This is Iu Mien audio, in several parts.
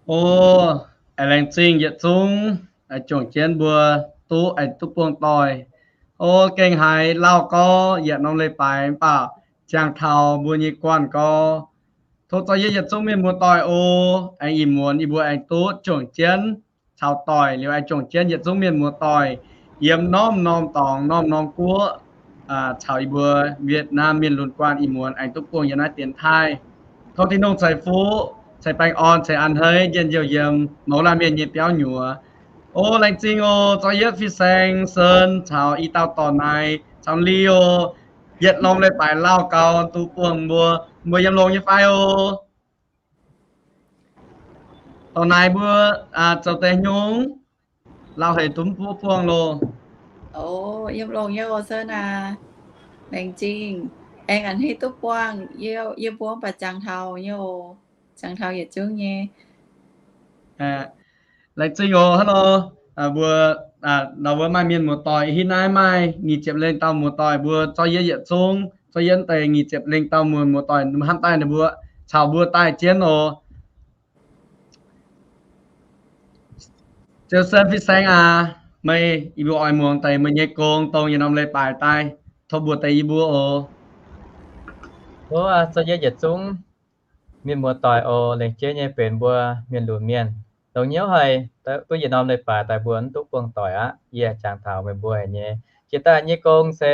O, aengx laengz zingh yietc zungv juangc jienv mbuo duqv aengx duqv buangh doic. O, gengh haiz lauh gau yietc norm leiz-baaix mv baac ziangh taux mbuo nyei guanh gau. Tov zorqv yietc zungv mienh muoz-doic o, aengx ih muonz yie mbuo aengx duqv juangc jienv caux doic liuz aengx juangc jienv yietc zungv mienh muoz-doic yiem norm-norm dorngx norm-norm guoqv, caux yie mbuo Việt Nam mienh lunx guanh ih muonz aengx duqv buangh yiem naaiv dienx taaih. Tov Tin-Hungh ceix fuqv, ceix baengh orn, ceix a'hneiv, njien-youh yiem mouz laanh mienh nyei biauv nyuoz. O, laengz zingh o, zorqv yietv fin-saeng Sen caux i dauh dorc naaic caux Li o, yietc norm leiz-baaix lauh gau duqv buangh mbuo, mbuo yiem longx nyei fai o? Dorc naaic mbuo zoux deix nyungc, lauh haic duqv mv buov buangh loh. O, yiem longx nyei o, Sen aac. Laengz zingh. Aengx a'hneiv duqv buangh, yie mbuo mv baac ziangh taux nyei o. Ziangh taux yietc zungv nyei. Laengz zingh o, hnangv nor, mbuo, nor mbuo maaih mienh muoz-doic hitv naaiv maaih nyic ziepc lengh dauh muoz-doic, mbuo zorqv yietv yietc zungv, zorqv yietv deix nyic ziepc lengh dauh muoz, muoz-doic hnamv daaih ninh mbuo caux mbuo daaih jienv oc. Ziouc Sen fin-saeng aac, meih, yie mbuo oix muangx deix meih nyei gong dongh yietc norm leiz-baaix daaih, tov mbuox deix yie mbuo oc. Tov zorqv yietv yietc zungv mienh muoz-doic oc, lengc jeiv nyei benx mbuo mienh lunx mienh. Longx hnyouv haic, duqv yietc norm leiz-baaix daaih mbuo mv duqv buangh doic aqv. Yie jangx taux meih mbuo haic nyei. Jiex daaih nyei gong se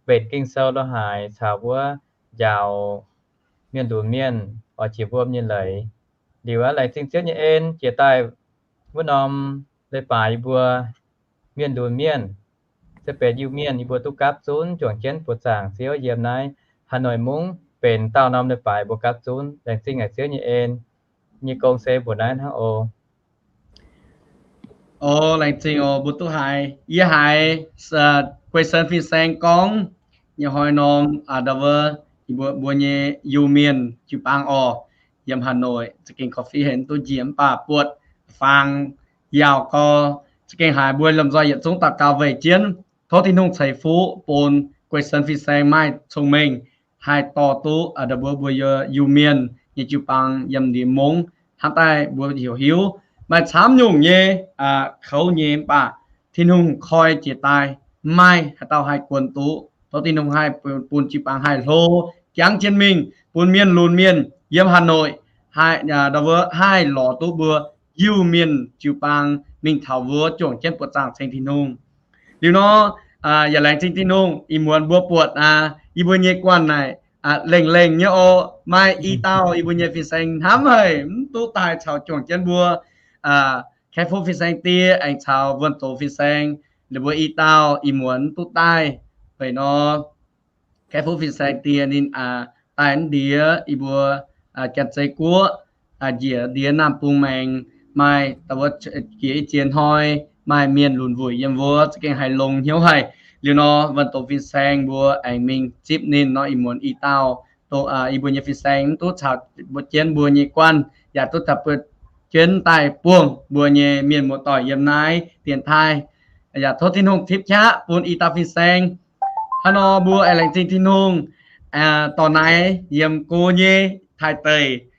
mbenc Ging-Sou lo haaix caux wuov njaaux mienh lunx mienh oix jiex wuom nyei leiz. Liuz aqv, laengz zingh Ziouv nyei en, jiex daaih wuov norm leiz-baaix yie mbuo mienh lunx mienh se benx Iu-Mienh, yie mbuo duqv gapv zunv juangc jienv buoqc zaangc Ziouv yiem naaiv Hà Nội mungv benx daauh norm leiz-baaix mbuo gapv zunv. Laengz zingh haic Ziouv nyei en. Nyei gong se mbuoqc naaiv hnangv oc. O, laengz zingh oc, mbuo duqv haiz, yie haiz Guei Sen fin-saeng gorngv nyei hnoi norm, ndau wuov, yie mbuo, mbuo nyei Iu-Mienh jiu-baang orqc, yiem Hà Nội za'gengh coffee henv duqv njiec mv baac buatc fangx yaauc gau, za'gengh haiz mbuo lomh nzoih yietc zungv daux gaux weic jienv, tov Tin-Hungh ceix fuqv bun Guei Sen fin-saeng maaih cong-mengh haih dorh duqv ndau mbuo, mbuo Iu-Mienh nyei jiu-baang yiem ndiev mungv hnamv daaih mbuo heuc hiuv maaih camv nyungc nyei kouv nyei mv baac Tin-Hungh koi jiex daaih, maaih haaix dauh haih guonx duqv. Tov Tin-Hungh haih bun jiu-baang haih hlo, jangx jienv mingh bun mienh lunx mienh yiem Hà Nội haih, ndau wuov, haih lorz duqv mbuo Iu-Mienh jiu-baang mingh taux wuov juangc jienv buoqc zaangc ceng Tin-Hungh. Liuz nor, yaac laengz zingh Tin-Hungh, ih muonz mbuo buatc yie mbuo nyei guanh naaic lengh lengh nyei oc, maaih i dauh yie mbuo nyei fin-saeng hnamv haic mv duqv daaih caux juangc jienv mbuo, Kaeqv Fuqv fin-saeng die aengx caux Wuonh Doz fin-saeng, ninh mbuo i dauh ih muonz mv duqv daaih. Weic nor, Kaeqv Fuqv fin-saeng die ninh daaih ndiev yie mbuo Janx-Zei Guoqv, njiec ndiev Naamh Bung Maengx, maaih da'wuov jiex i jiex hnoi maaih mienh lunx wuic yiem wuov, za'gengh haiz longx hnyouv haic. Liuz nor, Wuonh Doz fin-saeng mbuo aengx mingh zipv ninh nor, ih muonz i dauh, dongh yie mbuo nyei fin-saeng mv duqv caux mbuo jienv mbuo nyei guanh, yaac duqv caux mbuo jienv daaih buangh mbuo nyei mienh muoz-doic yiem naaiv dienx taaih. Yaac tov Tin-Hungh tipv qaqv bun i dauh fin-saeng. Hnangv nor mbuo aengx laengz zingh Tin-Hungh, dorh naaiv yiem go nyei taaih deic,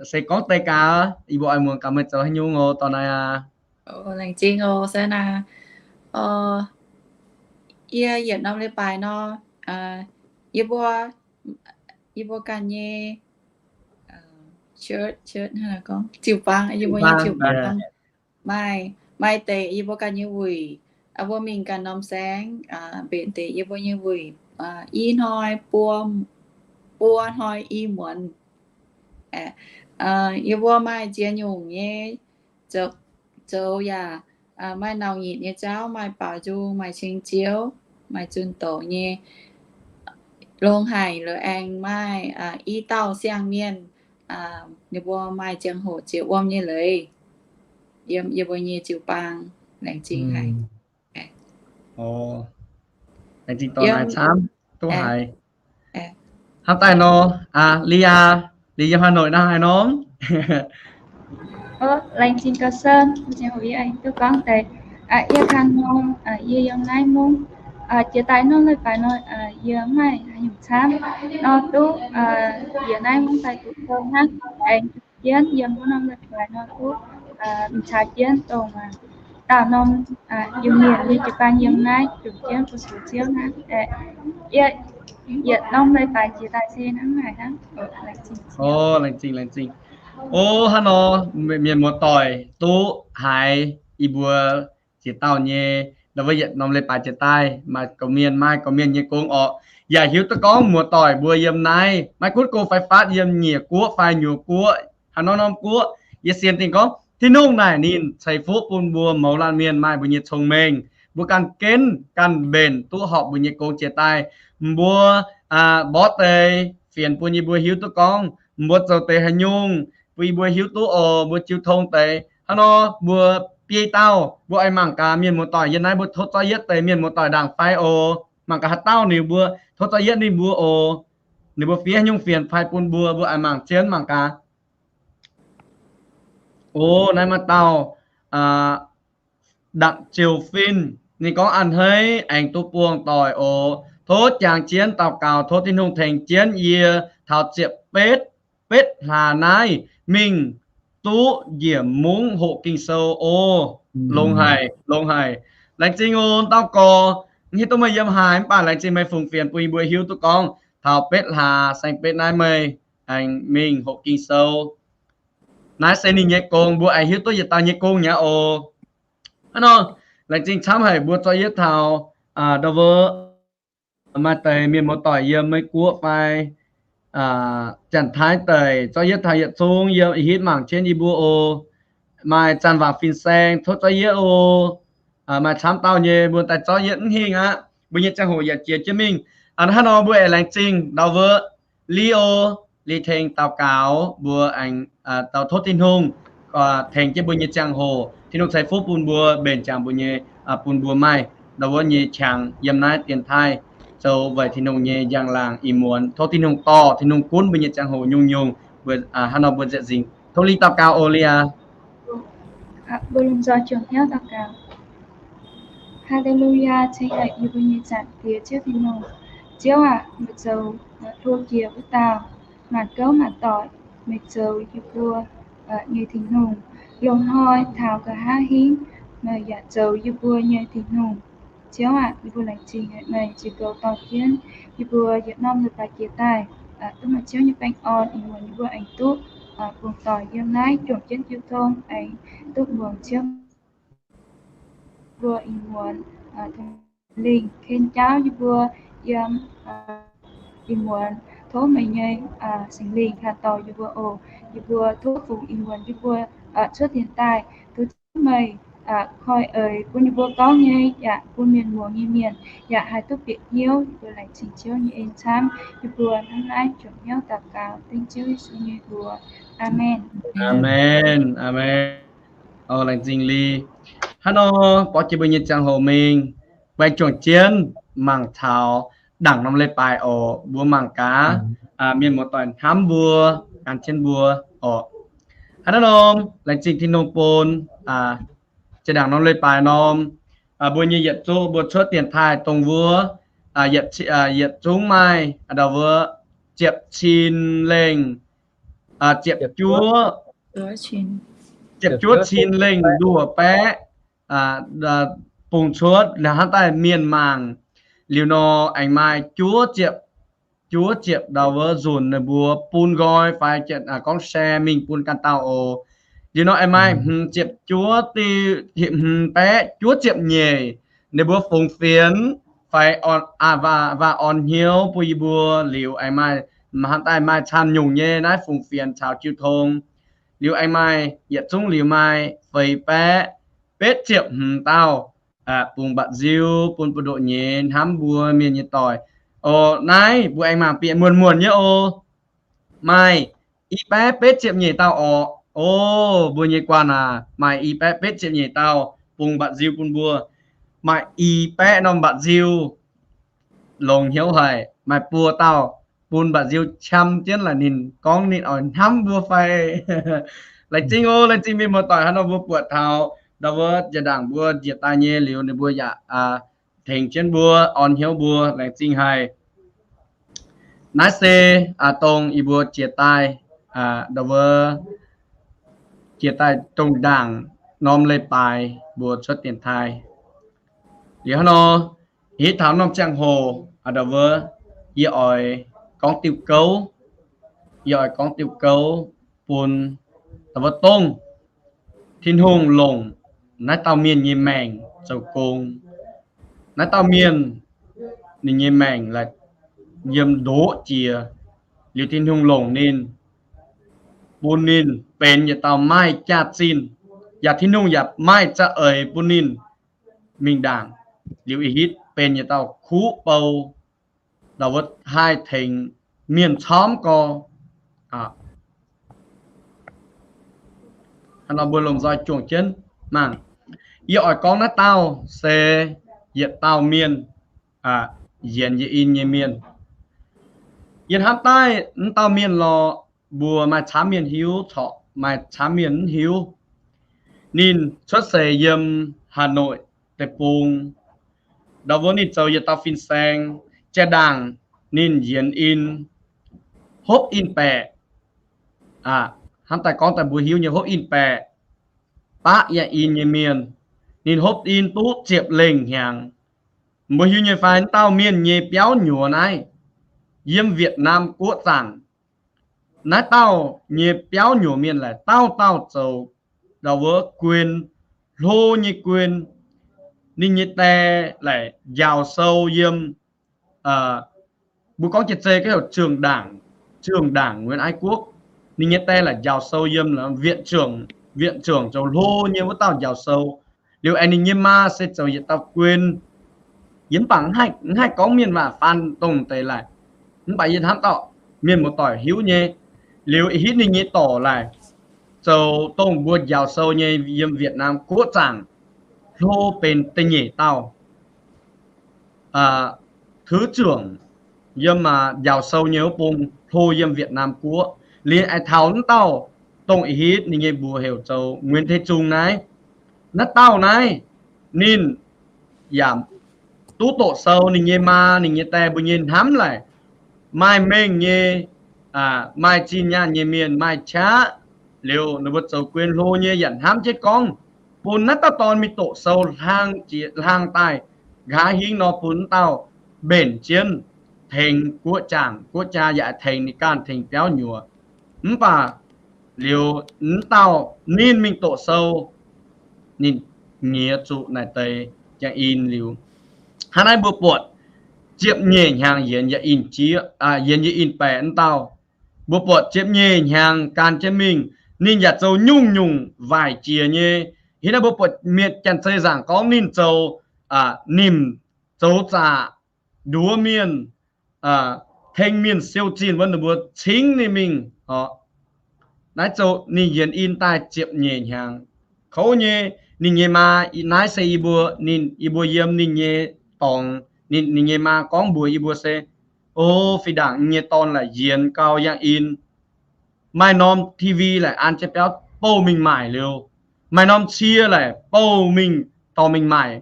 se gorngv deix gaax, yie mbuo oix muangx gaax meih zoux haaix nyungc oc, dorh naaiv aac. Laengz zingh oc, Sen aac. Yie yietc norm leiz-baaix nor, yie mbuo, yie mbuo ganh nyei church, church hnangv naaiv gorngv, jiu-baang, yie mbuo nyei jiu-baang maaih, maaih deix yie mbuo ganh nyei wuic, mbuo mingh ganh norm saengv, mbenc deix yie mbuo nyei wuic, i hnoi buo, buo hnoi i muonz. Yie mbuo maaih ziex nyungc nyei zoux, zoux yaac maaih nauc nyitc nyei jauv, maaih baaux nzung, maaih ceng Ziouv, maaih zunh doz nyei. Longx haic liuz aengx maaih i dauh siang-mienh, ninh mbuo maaih ziangh hoc jiex wuom nyei leiz yiem yie mbuo nyei jiu-baang. Laengz zingh haic. Laengz zingh dorh naaiv camv duqv haiz. Hnangv daaih nor, Li aac, Li yiem Hà Nội naaiv haaix norm? Laengz zingh gauh Sen, ziangh hoc yie aengx duqv gorngv deix. Yie kang norm, yie yiem naaiv mungv. Jiex daaih norm leiz-baaix nor, yie maaih haaix nyungc camv nor duqv yiem naaiv mungv daaih duqv sou hnangv. Aengx jienv yiem wuov norm leiz-baaix nor duqv caux jienv dongh dauh norm Iu-Mienh nyei jiu-baang yiem naaiv jomc jienv bun sux Ziouv hnangv. Yietc norm leiz-baaix jiex daaih se hnangv naaic hnangv. Laengz zingh, laengz zingh. O, hnangv nor, mienh muoz-doic duqv haiz yie mbuo ziex dauh nyei, ndau wuov yietc norm leiz-baaix jiex daaih maaih gorqv-mienh, maaih gorqv-mienh nyei gong orqc. Yaac hiuv duqv gorngv muoz-doic mbuo yiem naaiv maiv gunv go fai faatv yiem nyiec guoqv fai nyuoz guoqv, haaix norm norm guoqv, yie sienx dingc gorngv Tin-Hungh naaic ninh ceix fuqv bun mbuo mouz laanh mienh maaih mbuo nyei cong-mengh, mbuo ganh genv ganh mbenc duqv horpc mbuo nyei gong jiex daaih. Mbuo mborqv deix fienx bun yie mbuo hiuv duqv gorngv mbuo zoux deix haaix nyungc, bun yie mbuo hiuv duqv oc. Mbuo jiu tong deix hnangv nor, mbuo biei dauh mbuo aengx mangc gaax mienh muoz-doic yiem naaiv, mbuo tov zorqv yietv deix mienh muoz-doic ndaangc fai oc. Mangc gaax haaix dauh ninh mbuo tov zorqv yietv ninh mbuo oc. Ninh mbuo fiev haaix nyungc fienx fai bun mbuo, mbuo aengx mangc jienv mangc gaax. O, naaiv maaih dauh Dangc Ziouc Fin, ninh gorngv, a'hneiv aengx duqv buangh doic oc. Tov jangx jienv daux gaux, tov Tin-Hungh tengx jienv yie taux ziepc betv, betv hlaax naaiv mingh duqv njiec mungv hoqc Ging-Sou oc. Longx haic, longx haic. Laengz zingh oc, dauh gorx. Mv hiuv duqv meih yiem haaix, mv baac laengz zingh meih fungx fienx bun yie mbuo hiuv duqv gorngv taux betv hlaax saeng-betv naaiv meih aengx mingh hoqc Ging-Sou. Naaiv se ninh nyei gong, mbuo aengx hiuv duqv yietc dauh nyei gong nyei oc. Hnangv nor, laengz zingh camv haic mbuo zorqv yietv taux ndau wuov maaih deix mienh muoz-doic yiem Meiv Guoqv fai Janx-Taiv deic, zorqv yietv taux yietc zungv yiem hitv mangc jienv yie mbuo oc. Maaih zanc waac fin-saeng tov zorqv yietv oc. Maaih camv dauh nyei mbuo daaih zorqv yietv mv hingh aqv. Mbuo nyei ziangh hoc yaac jiex jienv mingh. Hnangv nor mbuo aengx laengz zingh ndau wuov Li oc, Li tengx daux gaux mbuo aengx tov Tin-Hungh tengx jienv mbuo nyei ziangh hoc. Tin-Hungh ceix fuqv bun mbuo mbenc jangx mbuo nyei, bun mbuo maaih ndau wuov nyei qangx yiem naaiv dienx taaih zoux weic Tin-Hungh nyei njang-laangc ih muonz. Tov Tin-Hungh dorh, Tin-Hungh gunv mbuo nyei ziangh hoc nyungc-nyungc. Mbuo hnangv nor mbuo nzieqc nzingc. Tov Li daux gaux oc, Li aac. Mbuo lomh nzoih juangc hnyouv daux gaux. Haa^le^lu^yaa, ceng haic yie mbuo nyei Zaangc Diex Ziouv Tin-Hungh. Ziouv aac, meih zoux hlo jiex wuov dauh, maanc gouv maanc doic, meih zoux yie mbuo nyei Tin-Hungh. Loz-hnoi taux nqa'haav hingv, meih yaac zoux yie mbuo nyei Tin-Hungh. Ziouv aac, yie mbuo laengz zingh haic meih ziux goux dorh jienv yie mbuo yietc norm leiz-baaix jiex daaih, duqv maaih Ziouv nyei baengh orn ih muonz yie mbuo aengx duqv bungx doic yiem naaiv juangc jienv jiu tong aengx duqv muangx Ziouv mbuo ih muonz Singx Lingh ken jaauv yie mbuo yiem ih muonz. Tov meih nyei Singx Lingh kaaix dorh yie mbuo oc. Yie mbuo tov fungx ih muonz yie mbuo cuotv dienx daaih, tov Ziouv meih koi eix bun yie mbuo gorngv nyei yaac bun mienh muangx nyei mienh yaac haih duqv bieqc hnyouv. Yie mbuo laengz zingh Ziouv nyei en camv. Yie mbuo hnangv naaiv juangc hnyouv daux gaux dengv Ziouv Yesu nyei mbuox. Aamen. Aamen. Aamen. Laengz zingh Li. Hnangv nor, borqv jiex mbuo nyei ziangh hoc mingh, baeng juangc jienv mangc taux ndaangc norm leiz-baaix oc. Mbuo mangc gaax mienh muoz-doic hnamv mbuo, gan jienv mbuo oc. Hnangv naaiv nor, laengz zingh Tin-Hungh bun zinh ndaangc norm leiz-baaix norm, mbuo nyei yietc zungv mbuo cuotv dienx taaih dongh wuov, yietc zungv maaih ndau wuov ziepc cin lengh, ziepc juov, ziepc juov cin lengh nduoh baeqv bungx cuotv. Liuz hnangv daaih mienh mangc liuz nor, aengx maaih juov ziepc, juov ziepc ndau wuov nzunc ninh mbuo bun nqoi fai gorngv share mingh bun ganh dauh oc. Liuz nor aengx maaih hmz ziepc juov diuh, hmz baeqv juov ziepc nyeic ninh mbuo fungx fienx fai waac orn hnyouv bun yie mbuo. Liuz aengx maaih, hnangv daaih maaih camv nyungc nyei naaiv fungx fienx caux jiu tong. Liuz aengx maaih yietc zungv liuz maaih feix baeqv betv ziepc hmz dauh bungx mba'nziu bun buoz-ndoqv nyei hnamv mbuo mienh nyei doic. Oc, naaiv mbuo aengx mangc bieqc muonc-muonc nyei oc. Maaih i baeqv betv ziepc nyeic dauh orqc. Oc, mbuo nyei guanh aac, maaih i baeqv betv ziepc nyeic dauh bungx mba'nziu bun mbuo. Maaih i baeqv norm mba'nziu. Longx hnyouv haic, maaih buo dauh bun mba'nziu qam jienv laaix ninh gorngv ninh oix hnamv mbuo fai. Laengz zingh oc, laengz zingh mienh muoz-doic hnangv nor mbuo buatc taux ndau wuov jiex ndaangc mbuo njiec daaih nyei liuz ninh mbuo yaac tengx jienv mbuo, orn hnyouv mbuo, laengz zingh haic. Naaiv se dongh yie mbuo jiex daaih ndau wuov jiex daaih dongh ndaangc norm leiz-baaix mbuo cuotv dienx taaih. Liuz hnangv nor, hitv taux norm ziangh hoc, a'ndau wuov, yie oix gorngv diuh gouv, yie oix gorngv diuh gouv bun, a'ndau wuov, dongh Tin-Hungh longc naaiv dauh mienh nyei maengc zoux gong. Naaiv dauh mienh ninh nyei maengc laaix yiem ndoqv jiex, liuz Tin-Hungh longc ninh, bun ninh benx yietc dauh maaih jaax-zinh, yaac Tin-Hungh yaac maaih za'eix bun ninh mingh ndaangc, liuz ih hitv benx yietc dauh kuv bou, a'ndau wuov, haih tengx mienh camv gorx. Hnangv nor mbuo lomh nzoih juangc jienv mangc. Yie oix gorngv naaiv dauh se yietc dauh mienh, yienx yie in nyei mienh. Yie hnamv daaih naaiv dauh mienh lorqc, mbuo maaih camv mienh hiuv, corc maaih camv mienh mv hiuv. Ninh cuotv seix yiem Hà Nội deic-bung. Ndau wuov ninh zoux yietc dauh fin-saeng, jaa-ndaangc ninh yienx in, hopv in baeqc. Hnamv daaih gorngv daaih mbuo hiuv nyei, hopv in baeqc, baqv yangh in nyei mienh. Ninh hopv in duqv ziepc lengh hnyangx. Mbuo hiuv nyei fai naaiv dauh mienh nyei biauv nyuoz naaiv, yiem Việt Nam guoqv zaangc, naaiv dauh nyei biauv nyuoz mienh laaic dauh dauh zoux ndau wuov guen, hlo nyei guen. Ninh nyei die laaic njaaux sou yiem, mbuo gorngv jiex zei gorngv heuc trưởng đảng, trưởng đảng Nguyễn Ái Quốc. Ninh nyei die laaic njaaux sou yiem viện trưởng, viện trưởng zoux hlo nyei wuov dauh njaaux sou. Liuz aengx ninh nyei maa se zoux yietc dauh guen. Yie mv baac mv haih gorngv mienh waac faan dongh deix laaic, mv baac yie hnamv dauh mienh muoz-doic hiuv nyei. Liuz ih hitv ninh nyei dorc laaic zoux dongh mbuo njaaux sou nyei yiem Việt Nam guoqv zaangc, hlo benx da'nyeic dauh thứ trưởng yiem njaaux sou nyei wuov bung hlo yiem Việt Nam guoqv. Liuz aengx taux naaiv dauh dongh ih hitv ninh nyei mbuox heuc zoux Nguyễn Thế Trung naaiv. Naaiv dauh naaiv ninh yaac duqv doqc sou, ninh nyei maa ninh nyei die mbuo nyei hnamv laaic maaih mengh nyei, maaih zinh nyaanh nyei mienh maaih qaqv. Liuz ninh mbuo zoux guen hlo nyei yaac hnamv jienv gorngv bun naaiv dauh dorn mingh doqc sou hlang daaih nqa'haav hingv nor bun naaiv dauh mbenc jienv tengx guoqv jaangc, guoqv jaa yaac tengx ninh ganh tengx biauv nyuoz. Mv baac liuz naaiv dauh ninh mingh doqc sou, ninh nyiex zuqc naaic deix jaa in liuz. Hnangv naaiv mbuo buatc ziepc nyeic hnyangx yienx yie in, yienx yie in baeqc naaiv dauh, mbuo buatc ziepc nyeic hnyangx gan jienv mingh, ninh yaac zoux nyungc-nyungc waaic jiex nyei. Hnangv naaiv mbuo buatc mienh janx-zei nzaangc gorngv ninh zoux nimc, zoux zaqc, nduov mienh, tengx mienh siou zinh wuov ninh mbuo cingv ninh mingh oc. Naaiv zoux ninh yienx in daaih ziepc nyeic hnyangx kouv nyei. Ninh nyei maa, naaiv se yie mbuo, ninh, yie mbuo yiem ninh nyei dorngx. Ninh nyei maa gorngv mbuox yie mbuo se, O, fih ndaangc nyei dorn laaic yienx gau yangh in. Maaih norm T V laaic an jienv biauv bouh mingh maaic liuz, maaih norm cie laaic bouh mingh dorh mingh maaic.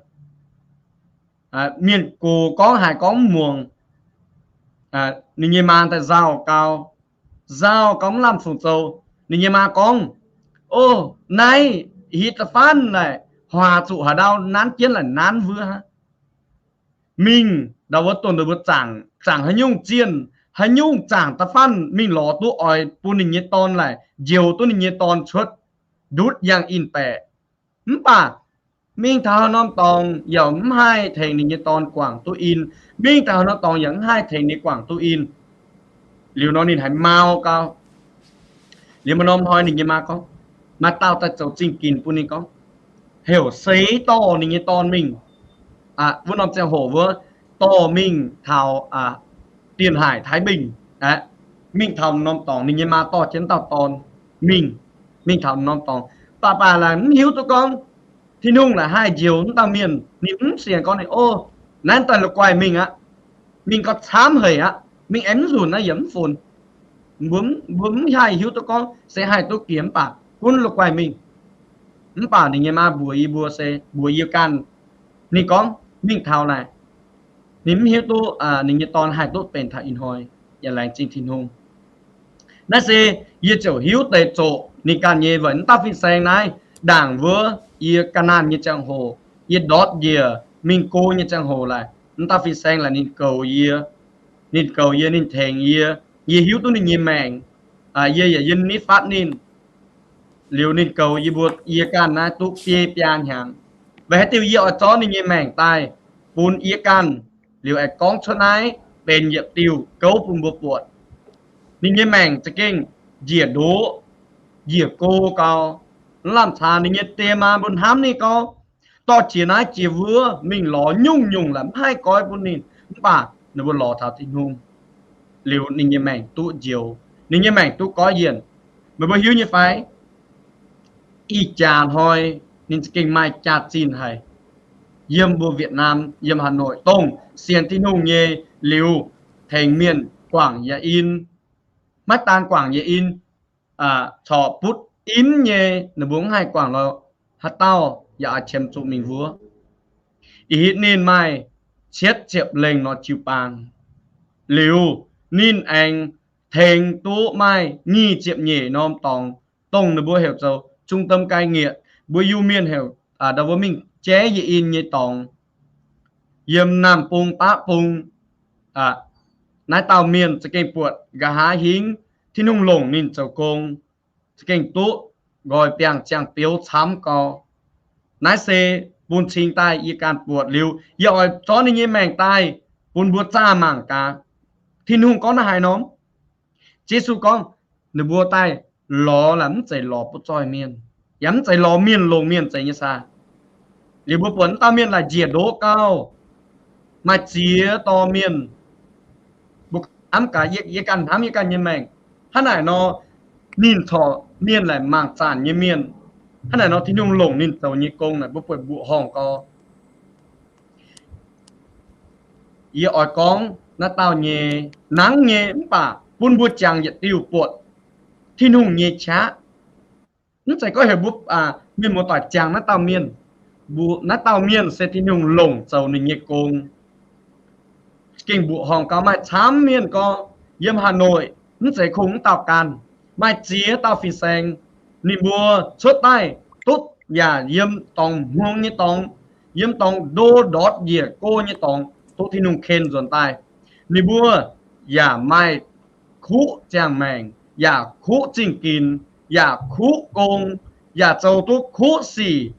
Mienh gox gorngv haiz gorngv mv muangx. Ninh nyei maa daaih nzauh gau, nzauh gau mv lamh fungc zoux. Ninh nyei maa gorngv, O, naaiv hitv da'faanh laaic huaax zuqc haaix ndau nanv jienv laaic nanv wuov aqv. Mingh ndau wuov dongh ninh mbuo zaangc, zaangc haaix nyungc zienh, haaix nyungc zaangc da'faanh mingh lorz duqv oix bun ninh nyei dorn laaic njoux duqv ninh nyei dorn cuotv ndutv yangh in baeqc. Mv baac mingh taux haaix norm dorngx yaac mv haih tengx ninh nyei dorn guangc duqv in. Mingh taux haaix norm dorngx yaac mv haih tengx ninh guangc duqv in. Liuz nor ninh haiz mau gau. Liuz maaih norm hnoi ninh nyei maa gorngv, maaih dauh daaih zoux zingh ginc bun ninh gorngv, heuc seix dorh ninh nyei dorn mingh. Wuov norm ziangh hoc wuov, dorh mingh taux Tiền Hải, Thái Bình aqv. Mingh taux norm dorngx, ninh nyei maa dorh jienv dauh dorn mingh, mingh taux norm dorngx. Baac baac laaic mv hiuv duqv gorngv Tin-Hungh laaic haih njoux wuov dauh mienh. Ninh mv sienx gorngv ninh, O, naaiv daaih la'guaih mingh aqv. Mingh gauh camv haic aqv. Mingh aengx mv nzunc naaiv yaac mv funx. Mbuo mv haih hiuv duqv gorngv se haih duqv jiex mv baac gunv la'guaih mingh. Mv baac ninh nyei maa mbuox yie mbuo se mbuox yie ganh, ninh gorngv mingh taux naaic, ninh mv hiuv duqv ninh nyei dorn haih duqv benx taux ih hnoi. Yaac laengz zingh Tin-Hungh. Naaiv se yie ziouc hiuv deix zoqc Ninh ganh nyei weic mv dauh fin-saeng naaiv, ndaangc wuov yie ga'naanh nyei ziangh hoc, yie ndortv njiec mingh go nyei ziangh hoc laaix, mv dauh fin-saeng laaix ninh goux yie, ninh goux yie, ninh tengx yie, yie hiuv duqv ninh nyei maengc, yie yaac yiem nitv fatv ninh. Liuz ninh goux yie mbuo, yie ganh naaiv duqv biei biaa hnyangx. Weic haaix diuc yie oix zorqv ninh nyei maengc daaih bun yie ganh? Liuz aengx gorngv cuotv naaiv benx yietc diuh gouv bun mbuo buatc. Ninh nyei maengc za'gengh njiec ndoqv, njiec go gau. Mv lamh caax ninh nyei die maa mbuo hnamv ninh gau, dorh jiex naaiv jiex wuov mingh lorz nyungc-nyungc laaix mv haih goiv bun ninh, mv baac ninh mbuo lorz taux Tin-Hungh, liuz ninh nyei maengc duqv njoux, ninh nyei maengc duqv goiv yienc. Meih mbuo hiuv nyei fai? Ih jaax hnoi ninh za'gengh maaih jaax-zinh haic. Yiem mbuo Việt Nam, yiem Hà Nội dongh sienx Tin-Hungh nyei liuz tengx mienh guangc yaac in, maiv daan guangc yaac in, corc butv imv nyei ninh mbuo mv haih guangc lorqc, haaix dauh yaac oix qiemx zuqc mingh wuov. Ih hitv ninh maaih cietv ziepc lengh nor jiu-baang, liuz ninh aengx tengx duqv maaih nyic ziepc nyeic norm dorngx, dongh ninh mbuo heuc zoux trung tâm cai nghiện, mbuo Iu-Mienh heuc ndau wuov mingh jaiv yie in nyei dorngx. Yiem naamh bung baqv bung, naaiv dauh mienh za'gengh buatc nqa'haav hingv Tin-Hungh longc ninh zoux gong, za'gengh duqv nqoi biangh ziangh biouv camv gau. Naaiv se bun cing daaih yie ganh buatc liuz, yie oix zorqv ninh nyei maengc daaih bun mbuo zaah mangc gaax. Tin-Hungh gorngv naaiv haaix norm? Yesu gorngv, ninh mbuo daaih lorz laaix mv zeiz lorz butv zoih mienh, yaac mv zeiz lorz mienh longc mienh zeix nyei saah. Liuz mbuo buatc mv dauh mienh laaix njiec ndoqv gauh, maaih ziex dorh mienh. Mbuo hnamv gaax, yie ganh hnamv yie ganh nyei maengc, hnangv naaic nor, ninh corc mienh laaix mangc zanc nyei mienh. Hnangv naaic nor Tin-Hungh longc ninh zoux nyei gong naaic mbuo buatc mbuoqc horngh gau. Yie oix gorngv naaiv dauh nyei nangv nyei mv baac bun mbuo jangx yietc diuh buatc Tin-Hungh nyei qaqv. Mv zeiz gorngv heuc mbuo mienh muoz-doic jangx naaiv dauh mienh. Mbuo naaiv dauh mienh se Tin-Hungh longc zoux ninh nyei gong. Gengh mbuoqc horngh gau, maaih camv mienh gorngv yiem Hà Nội, mv zeiz kungx mv dauh ganh, maaih ziex dauh fin-saeng. Ninh mbuo cuotv daaih duqv yaac yiem dorngx hmuangx nyei dorngx, yiem dorngx ndo ndortv njiec go nyei dorngx, duqv Tin-Hungh ken nzuonx daaih. Ninh mbuo yaac maaih kuqv ziangh maengc, yaac kuqv zingh ginx, yaac kuqv gong, yaac zoux duqv kuqv sic,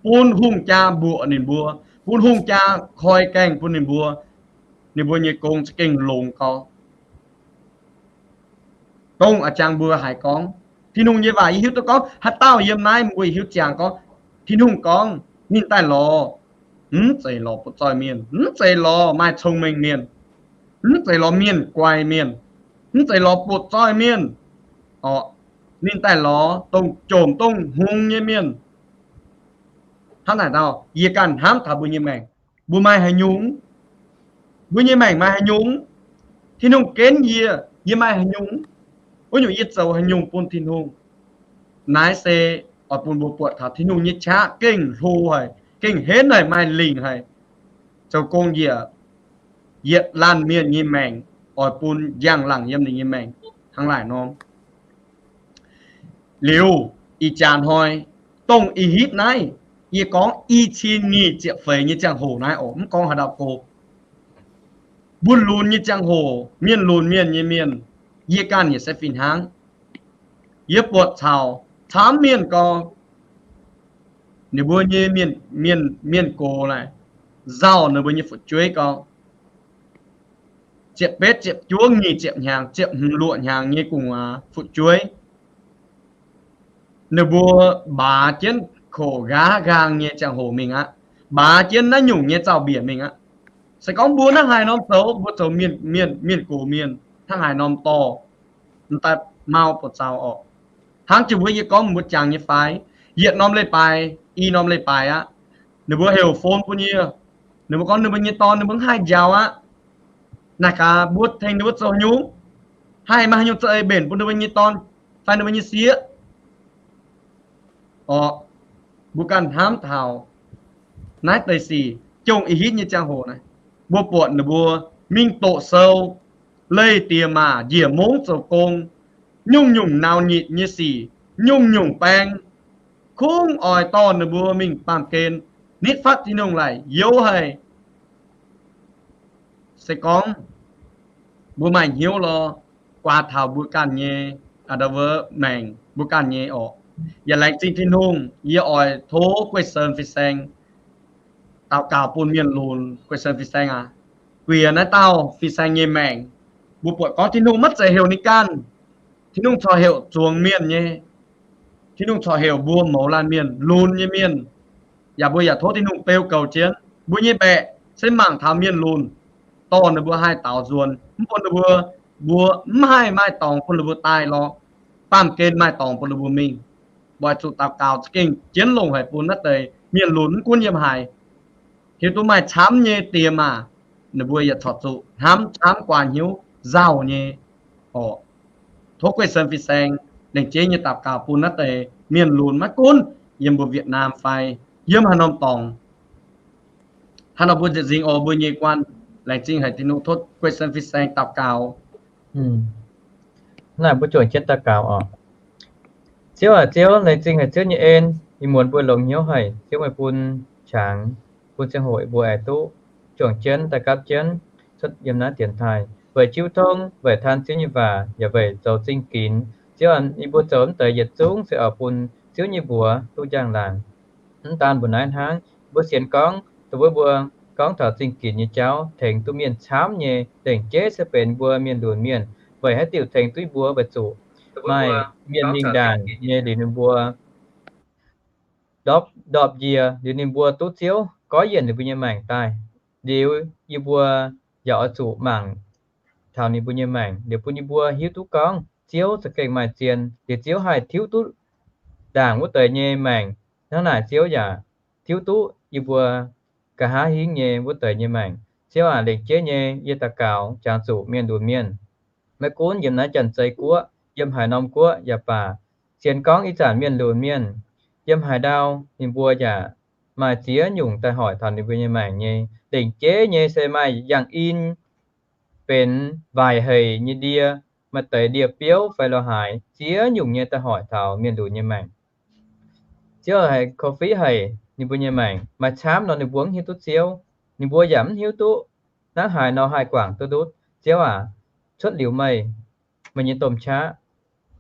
bun hungh jaa mbuoqc ninh mbuo, bun hungh jaa koi gaengh bun ninh mbuo. Ninh mbuo nyei gong za'gengh longx gau. Dongh a'jangx mbuo haiz gorngv Tin-Hungh nyei waac, yie hiuv duqv gorngv haaix dauh yiem naaiv mbuo hiuv ziangx gorngv, Tin-Hungh gorngv ninh daaih lorz, mv zeiz lorz butv zoih mienh, mv zeiz lorz maaih cong-mengh mienh, mv zeiz lorz mienh guai mienh, mv zeiz lorz butv zoih mienh. Orqc, ninh daaih lorz dongh jomc dongh hngongx nyei mienh. Hnangv naaic nor, yie ganh hnamv taux mbuo nyei maengc, mbuo maaih haaix nyungc? Mbuo nyei maengc maaih haaix nyungc? Tin-Hungh genv yie, yie maaih haaix nyungc? Wuov nyungc yie zoux haaix nyungc bun Tin-Hungh? Naaiv se oix bun mbuo buatc taux Tin-Hungh nyei qaqv gengh hlo haic, gengh henv haic, maaih lingc haic, zoux gong njiec yietc laanh mienh nyei maengc, oix bun njang-laangc yiem ninh nyei maengc hnangv naaic nor. Liuz, ih jaax hnoi, dongh ih hitv naaiv, yie gorngv i cin nyic ziepc feix nyei ziangh hoc naaiv oc, mv gorngv haaix dauh go, mbuo lunx nyei ziangh hoc, mienh lunx mienh nyei mienh, yie ganh yaac se fih hnangv. Yie buatc caux camv mienh gorngv, ninh mbuo nyei mienh, mienh, mienh gox naaic, nzauh ninh mbuo nyei fu'jueiv gorngv, ziepc betv ziepc juov nyic ziepc hnyangx, ziepc hmz luoqc hnyangx nyei gu'nguaaz fu'jueiv, ninh mbuo mbaaz jienv koqc nqaav nqaang nyei ziangh hoc mingh aqv. Mbaaz jienv naaiv nyungc nyei zaux-mbiec mingh aqv. Se gorngv mbuo hnangv haaix norm zoux, mbuo zoux mienh, mienh, mienh gox mienh hnangv haaix norm dorh, m'daaih mau buoz-zaux orqc. Hnangv jiex mbuo yie gorngv mbuo jangx nyei fai, yietc norm leiz-baaix, i norm leiz-baaix aqv, ninh mbuo heuc phone bun yie. Ninh mbuo gorngv ninh mbuo nyei dorn ninh mbuo mv haih njaaux aqv. Naaic gaax mbuo tengx ninh mbuo zoux haaix nyungc? Haih maaih haaix nyungc za'eix mbenc bun ninh mbuo nyei dorn fai ninh mbuo nyei sieqv? Orqc, mbuo ganh hnamv taux naaiv deix sic, jongh ih hitv nyei ziangh hoc naaiv, mbuo buatc ninh mbuo mingh doqc sou, leih diex maac njiec mungv zoux gong, nyungc-nyungc naux nyitc nyei sic, nyungc-nyungc baeng, kungx oix dorh ninh mbuo mingh baamh gen nitv fatv Tin-Hungh laic youz haic. Se gorngv mbuo maaih hnyouv lorz, guaax taux mbuo ganh nyei, aa, maengc, mbuo ganh nyei orqc. Yaac laengz zingh Tin-Hungh, yie oix tov Guei Sen Fin-Saeng daux gaux bun mienh lunx. Guei Sen Fin-Saeng aac, guiex naaiv dauh Fin-Saeng nyei maengc. Mbuo buatc gorngv Tin-Hungh maiv zeiz heuc ninh ganh. Tin-Hungh corc heuc zuangx mienh nyei. Tin-Hungh corc heuc mbuo mouz laanh mienh, lunx nyei mienh. Yaac mbuo yaac tov Tin-Hungh beu goux jienv mbuo nyei mbaeqc se mangc taux mienh lunx, dorh ninh mbuo haih daaux nzuonx, mv bun ninh mbuo, mbuo mv haih maaih dorngx bun ninh mbuo daaih lorz, baamh gen maaih dorngx bun ninh mbuo mingh. Mbuo zuqc daux gaux za'gengh jienv longc haic bun naaiv deix mienh lunx mv gunv yiem haaix, hiuv duqv maaih camv nyei diex maac, ninh mbuo yaac corc zuqc hnamv camv guaax hnyouv nzauh nyei orqc. Tov Guei Sen Fin-Saeng lengc jeiv nyei daux gaux bun naaiv deix mienh lunx maiv gunv yiem mbuo Việt Nam fai yiem haaix norm dorngx. Hnangv nor mbuo nzieqc nzingh oc mbuo nyei guanh. Laengz zingh haic Tin-Hungh, tov Guei Sen Fin-Saeng daux gaux. Naaiv mbuo juangc jienv daux gaux oc. Ziouv aac, Ziouv, laengz zingh haic Ziouv nyei en, ih muonz mbuo longx hnyouv haic, Ziouv meih bun qangx, bun ziangh hoc yie mbuo aengx duqv juangc jienv daaih gapv jienv cuotv yiem naaiv dienx taaih weic jiuv tong, weic taan Ziouv nyei waac, yaac weic zoux zingh ginx. Ziouv aac, yie mbuo zoux mv deix yietc zungv se oix bun Ziouv nyei mbuox duqv njang-laangc. Mv daan mbuo naaiv hnangv, mbuo sienx gorngv dongh wuov mbuo gorngv taux zingh ginx nyei jauv tengx duqv mienh camv nyei, lengc jeiv se benx mbuo mienh lunx mienh. Weic haaix diuc tengx duqv mbuo? Weic zuqc maaih mienh mingh ndaangc nyei liuz ninh mbuo ndorpv ndorpv njiec, liuz ninh mbuo duqv Ziouv goiv yienc ninh mbuo nyei maengc daaih. Liuz yie mbuo yaac oix zuqc mangc taux ninh mbuo nyei maengc, liuz bun yie mbuo hiuv duqv gorngv Ziouv za'gengh maaih zien, liuz Ziouv haih tiuv duqv ndaangc wuov deix nyei maengc. Hnangv naaic Ziouv yaac tiuv duqv yie mbuo nqa'haav hingv nyei wuov deix nyei maengc. Ziouv aac, lengc jeiv nyei yie daux gaux jangx zuqc mienh lunx mienh, maiv gunv yiem naaiv Janx-Zei Guoqv, yiem haaix norm guoqv yaac baac, sienx gorngv ih zanc mienh lunx mienh yiem haaix ndau, ninh mbuo yaac maaih ziex nyungc daaih hoic taux ninh mbuo nyei maengc nyei. Lengc jeiv nyei se maaih yangh in, benx waaic hec nyei ndie, maaih deix ndie-biouv fai lorz haaix, ziex nyungc nyei daaih hoic taux mienh lunx nyei maengc. Ziouv haiz korv-fiqv haic ninh mbuo nyei maengc, maaih camv nor ninh mbuo mv hiuv duqv Ziouv, ninh mbuo yaac mv hiuv duqv hnangv haaix nor haih guangc duqv ndutv. Ziouv aac, cuotv liuz meih, meih nyei domh qaqv,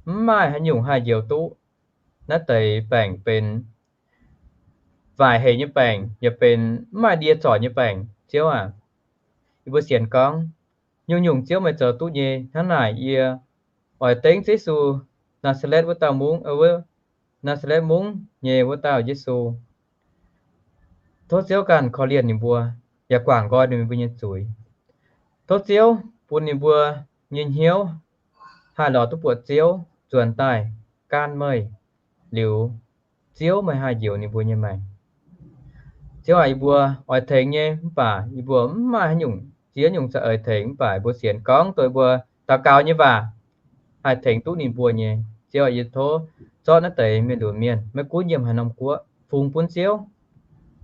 mv maaih haaix nyungc haih njoux duqv. Naaiv deix baengc benx waaic hec nyei baengc, yaac benx mv maaih ndie zoic nyei baengc. Ziouv aac, yie mbuo sienx gorngv nyungc-nyungc Ziouv meih zoux duqv nyei. Hnangv naaic yie oix dengv Yesu, Naa^saa^letv wuov dauh mungv, Naa^saa^letv mungv nyei wuov dauh Yesu. Tov Ziouv ganh korv-lienh ninh mbuo, yaac guangc nqoi ninh mbuo nyei zuiz. Tov Ziouv bun ninh mbuo nyei hnyouv haih lorz duqv buoqc Ziouv, nzuonx daaih gaanv meih, liuz Ziouv meih haih njoux ninh mbuo nyei maengc. Ziouv aac, yie mbuo oix tengx nyei mv baac yie mbuo mv maaih haaix nyungc ziex nyungc za'eix tengx, mv baac yie mbuo sienx gorngv dongh yie mbuo daux gaux nyei waac haih tengx duqv ninh mbuo nyei. Ziouv aac, yie tov zorqv naaiv deix mienh lunx mienh maiv gunv yiem haaix norm guoqv fungx bun Ziouv,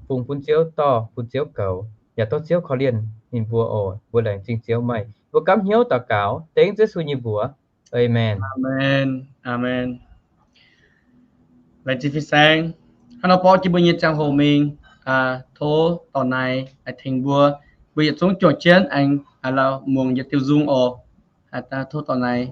fungx bun Ziouv dorh bun Ziouv goux, yaac tov Ziouv korv-lienh ninh mbuo oc. Mbuo laengz zingh Ziouv meih, mbuo gapv hnyouv daux gaux dengv Yesu nyei mbuox. Aamen. Aamen. Aamen. Laengz zingh fin-saeng. Hnangv nor borqv jienv mbuo nyei ziangh hoc mingh, tov dorc naaic tengx mbuo, mbuo yietc zungv juangc jienv aengx muangx yietc diuh nzung oc. Tov dorc naaic.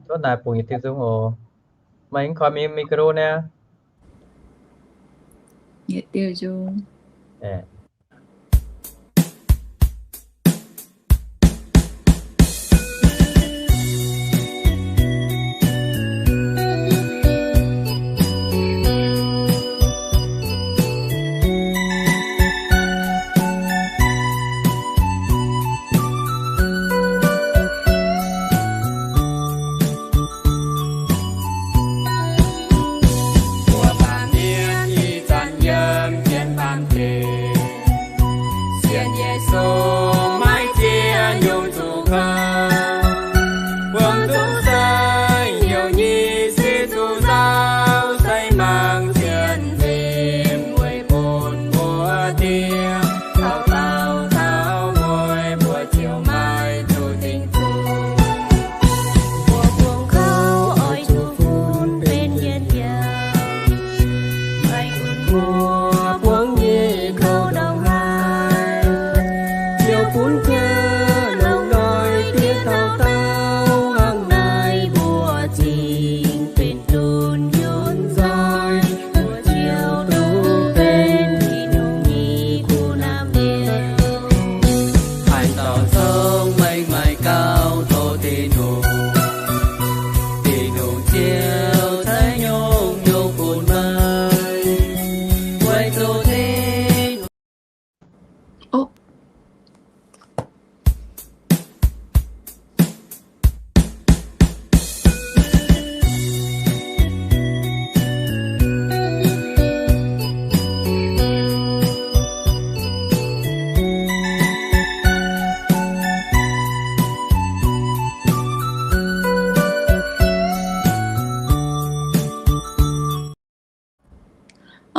Tov naaic bungx yietc diuh nzung oc. Meih mv koi micro niaa. Yietc diuh nzung. Mbuo baamh mienh ih zanc yiem jienv baamh gen.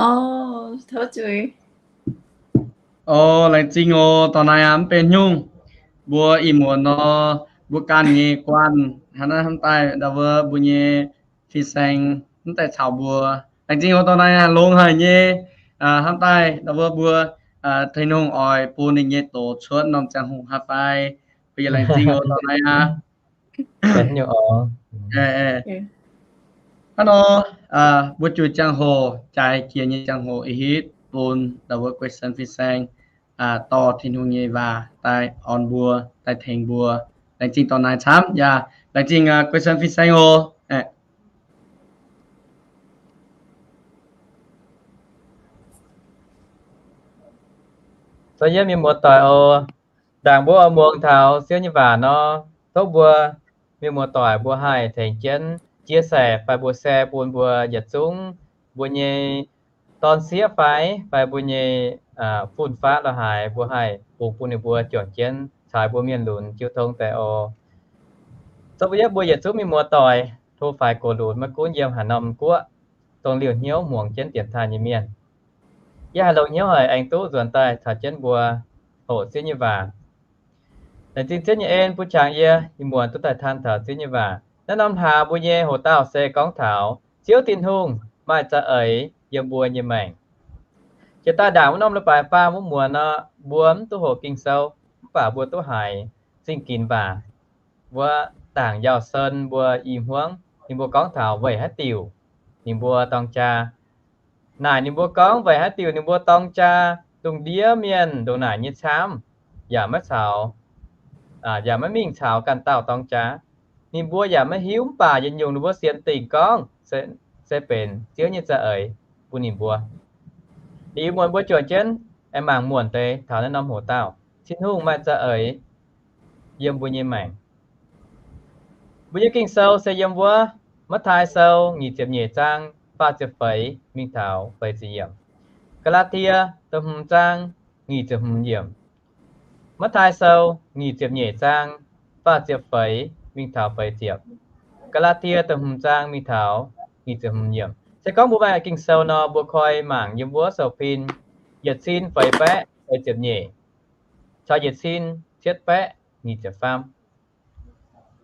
O, laengz zingh oc. Dorh naaiv aqv, mv benx nyungc. Mbuo ih muonz nor, mbuo ganh nyei guanh hnangv naaiv hnamv daaih ndau wuov mbuo nyei fin-saeng mv daaih caux mbuo. Laengz zingh oc. Dorh naaiv longx haic nyei hnamv daaih ndau wuov mbuo Tin-Hungh oix bun ninh nyei doz cuotv norm ziangh hoc haaix fai. Mbuo yaac laengz zingh oc. Dorh naaiv aqv. Hnangv nor, mbuo juix ziangh hoc jaaix jiex nyei ziangh hoc ih hitv bun ndau wuov Gui-Sen fin-saeng dorh Tin-Hungh nyei waac daaih orn mbuo, daaih tengx mbuo. Laengz zingh dorh naaiv camv yaac laengz zingh Gui-Sen fin-saeng oc. Zoux yiem mienh muoz-doic oc. Ndaangc mbuo oix muangx taux Ziouv nyei waac nor, tov mbuo mienh muoz-doic mbuo haih tengx jienv chia sẻ fai mbuo share bun mbuo yietc zungv mbuo nyei dorn-sieqv fai, fai mbuo nyei fun-faqv la'haaix, mbuo haih bungx bun ninh mbuo juangc jienv caux mbuo mienh lunx jiu tong deix oc. Zorqv mbuo yietv mbuo yietc zungv mienh muoz-doic, tov faix gox lunx maiv gunv yiem haaix norm guoqv, dongh liouh hnyouv muangx jienv dienx taaih nyei mienh, yie haih longx hnyouv haic aengx duqv nzuonx daaih caux jienv mbuo hoqc Ziouv nyei waac. Laengz zingh Ziouv nyei en bun qangx yie ih muonz duqv daaih taan taux Ziouv nyei waac. Naaiv norm hlaax mbuo nyei hoc-dauh se gorngv taux Ziouv Tin-Hungh maaih za'eix yiem mbuo nyei maengc. Jiex daaih ndaangc wuov norm leiz-baaix faam wuov muonz nor, mbuo mv duqv hoqc Ging-Sou, mv baac mbuo duqv haiz zingh ginx waac. Wuov ndaangc Yauh Sen mbuo i hmuangv ninh mbuo gorngv taux weic haaix diuc ninh mbuo dorng jaa. Naaic ninh mbuo gorngv weic haaix diuc ninh mbuo dorng jaa, lungh ndiev mienh ndongc naaic nyei camv, yaac maiv caux, yaac maiv mingh caux ganh dauh dorng jaa. Ninh mbuo yaac maiv hiuv, mv baac yietc nyungc ninh mbuo sienx dingc gorngv se benx Ziouv nyei za'eix bun ninh mbuo. Ih muonz mbuo juangc jienv aengx mangc muonc deix taux naaiv norm hoc-dauh, Tin-Hungh maaih za'eix yiem mbuo nyei maengc. Mbuo nyei Ging-Sou se yiem wuov Matv^taai Sou nyic ziepc nyeic zaang faah ziepc feix mingh taux feix ziepc yiemc. Gaa^laa^tie da'hmz zaang nyic ziepc hmz yiemc. Matv^taai Sou nyic ziepc nyeic zaang faah ziepc feix mingh taux feix ziepc. Gaa^laa^tie da'hmz zaang mingh taux nyic ziepc hmz yiemc. Se gorngv mbuo maaih Ging-Sou nor, mbuo koi mangc yiem wuov sou-fin yietc cin feix baeqv feix ziepc nyeic caux yietc cin cietv baeqv nyic ziepc faam.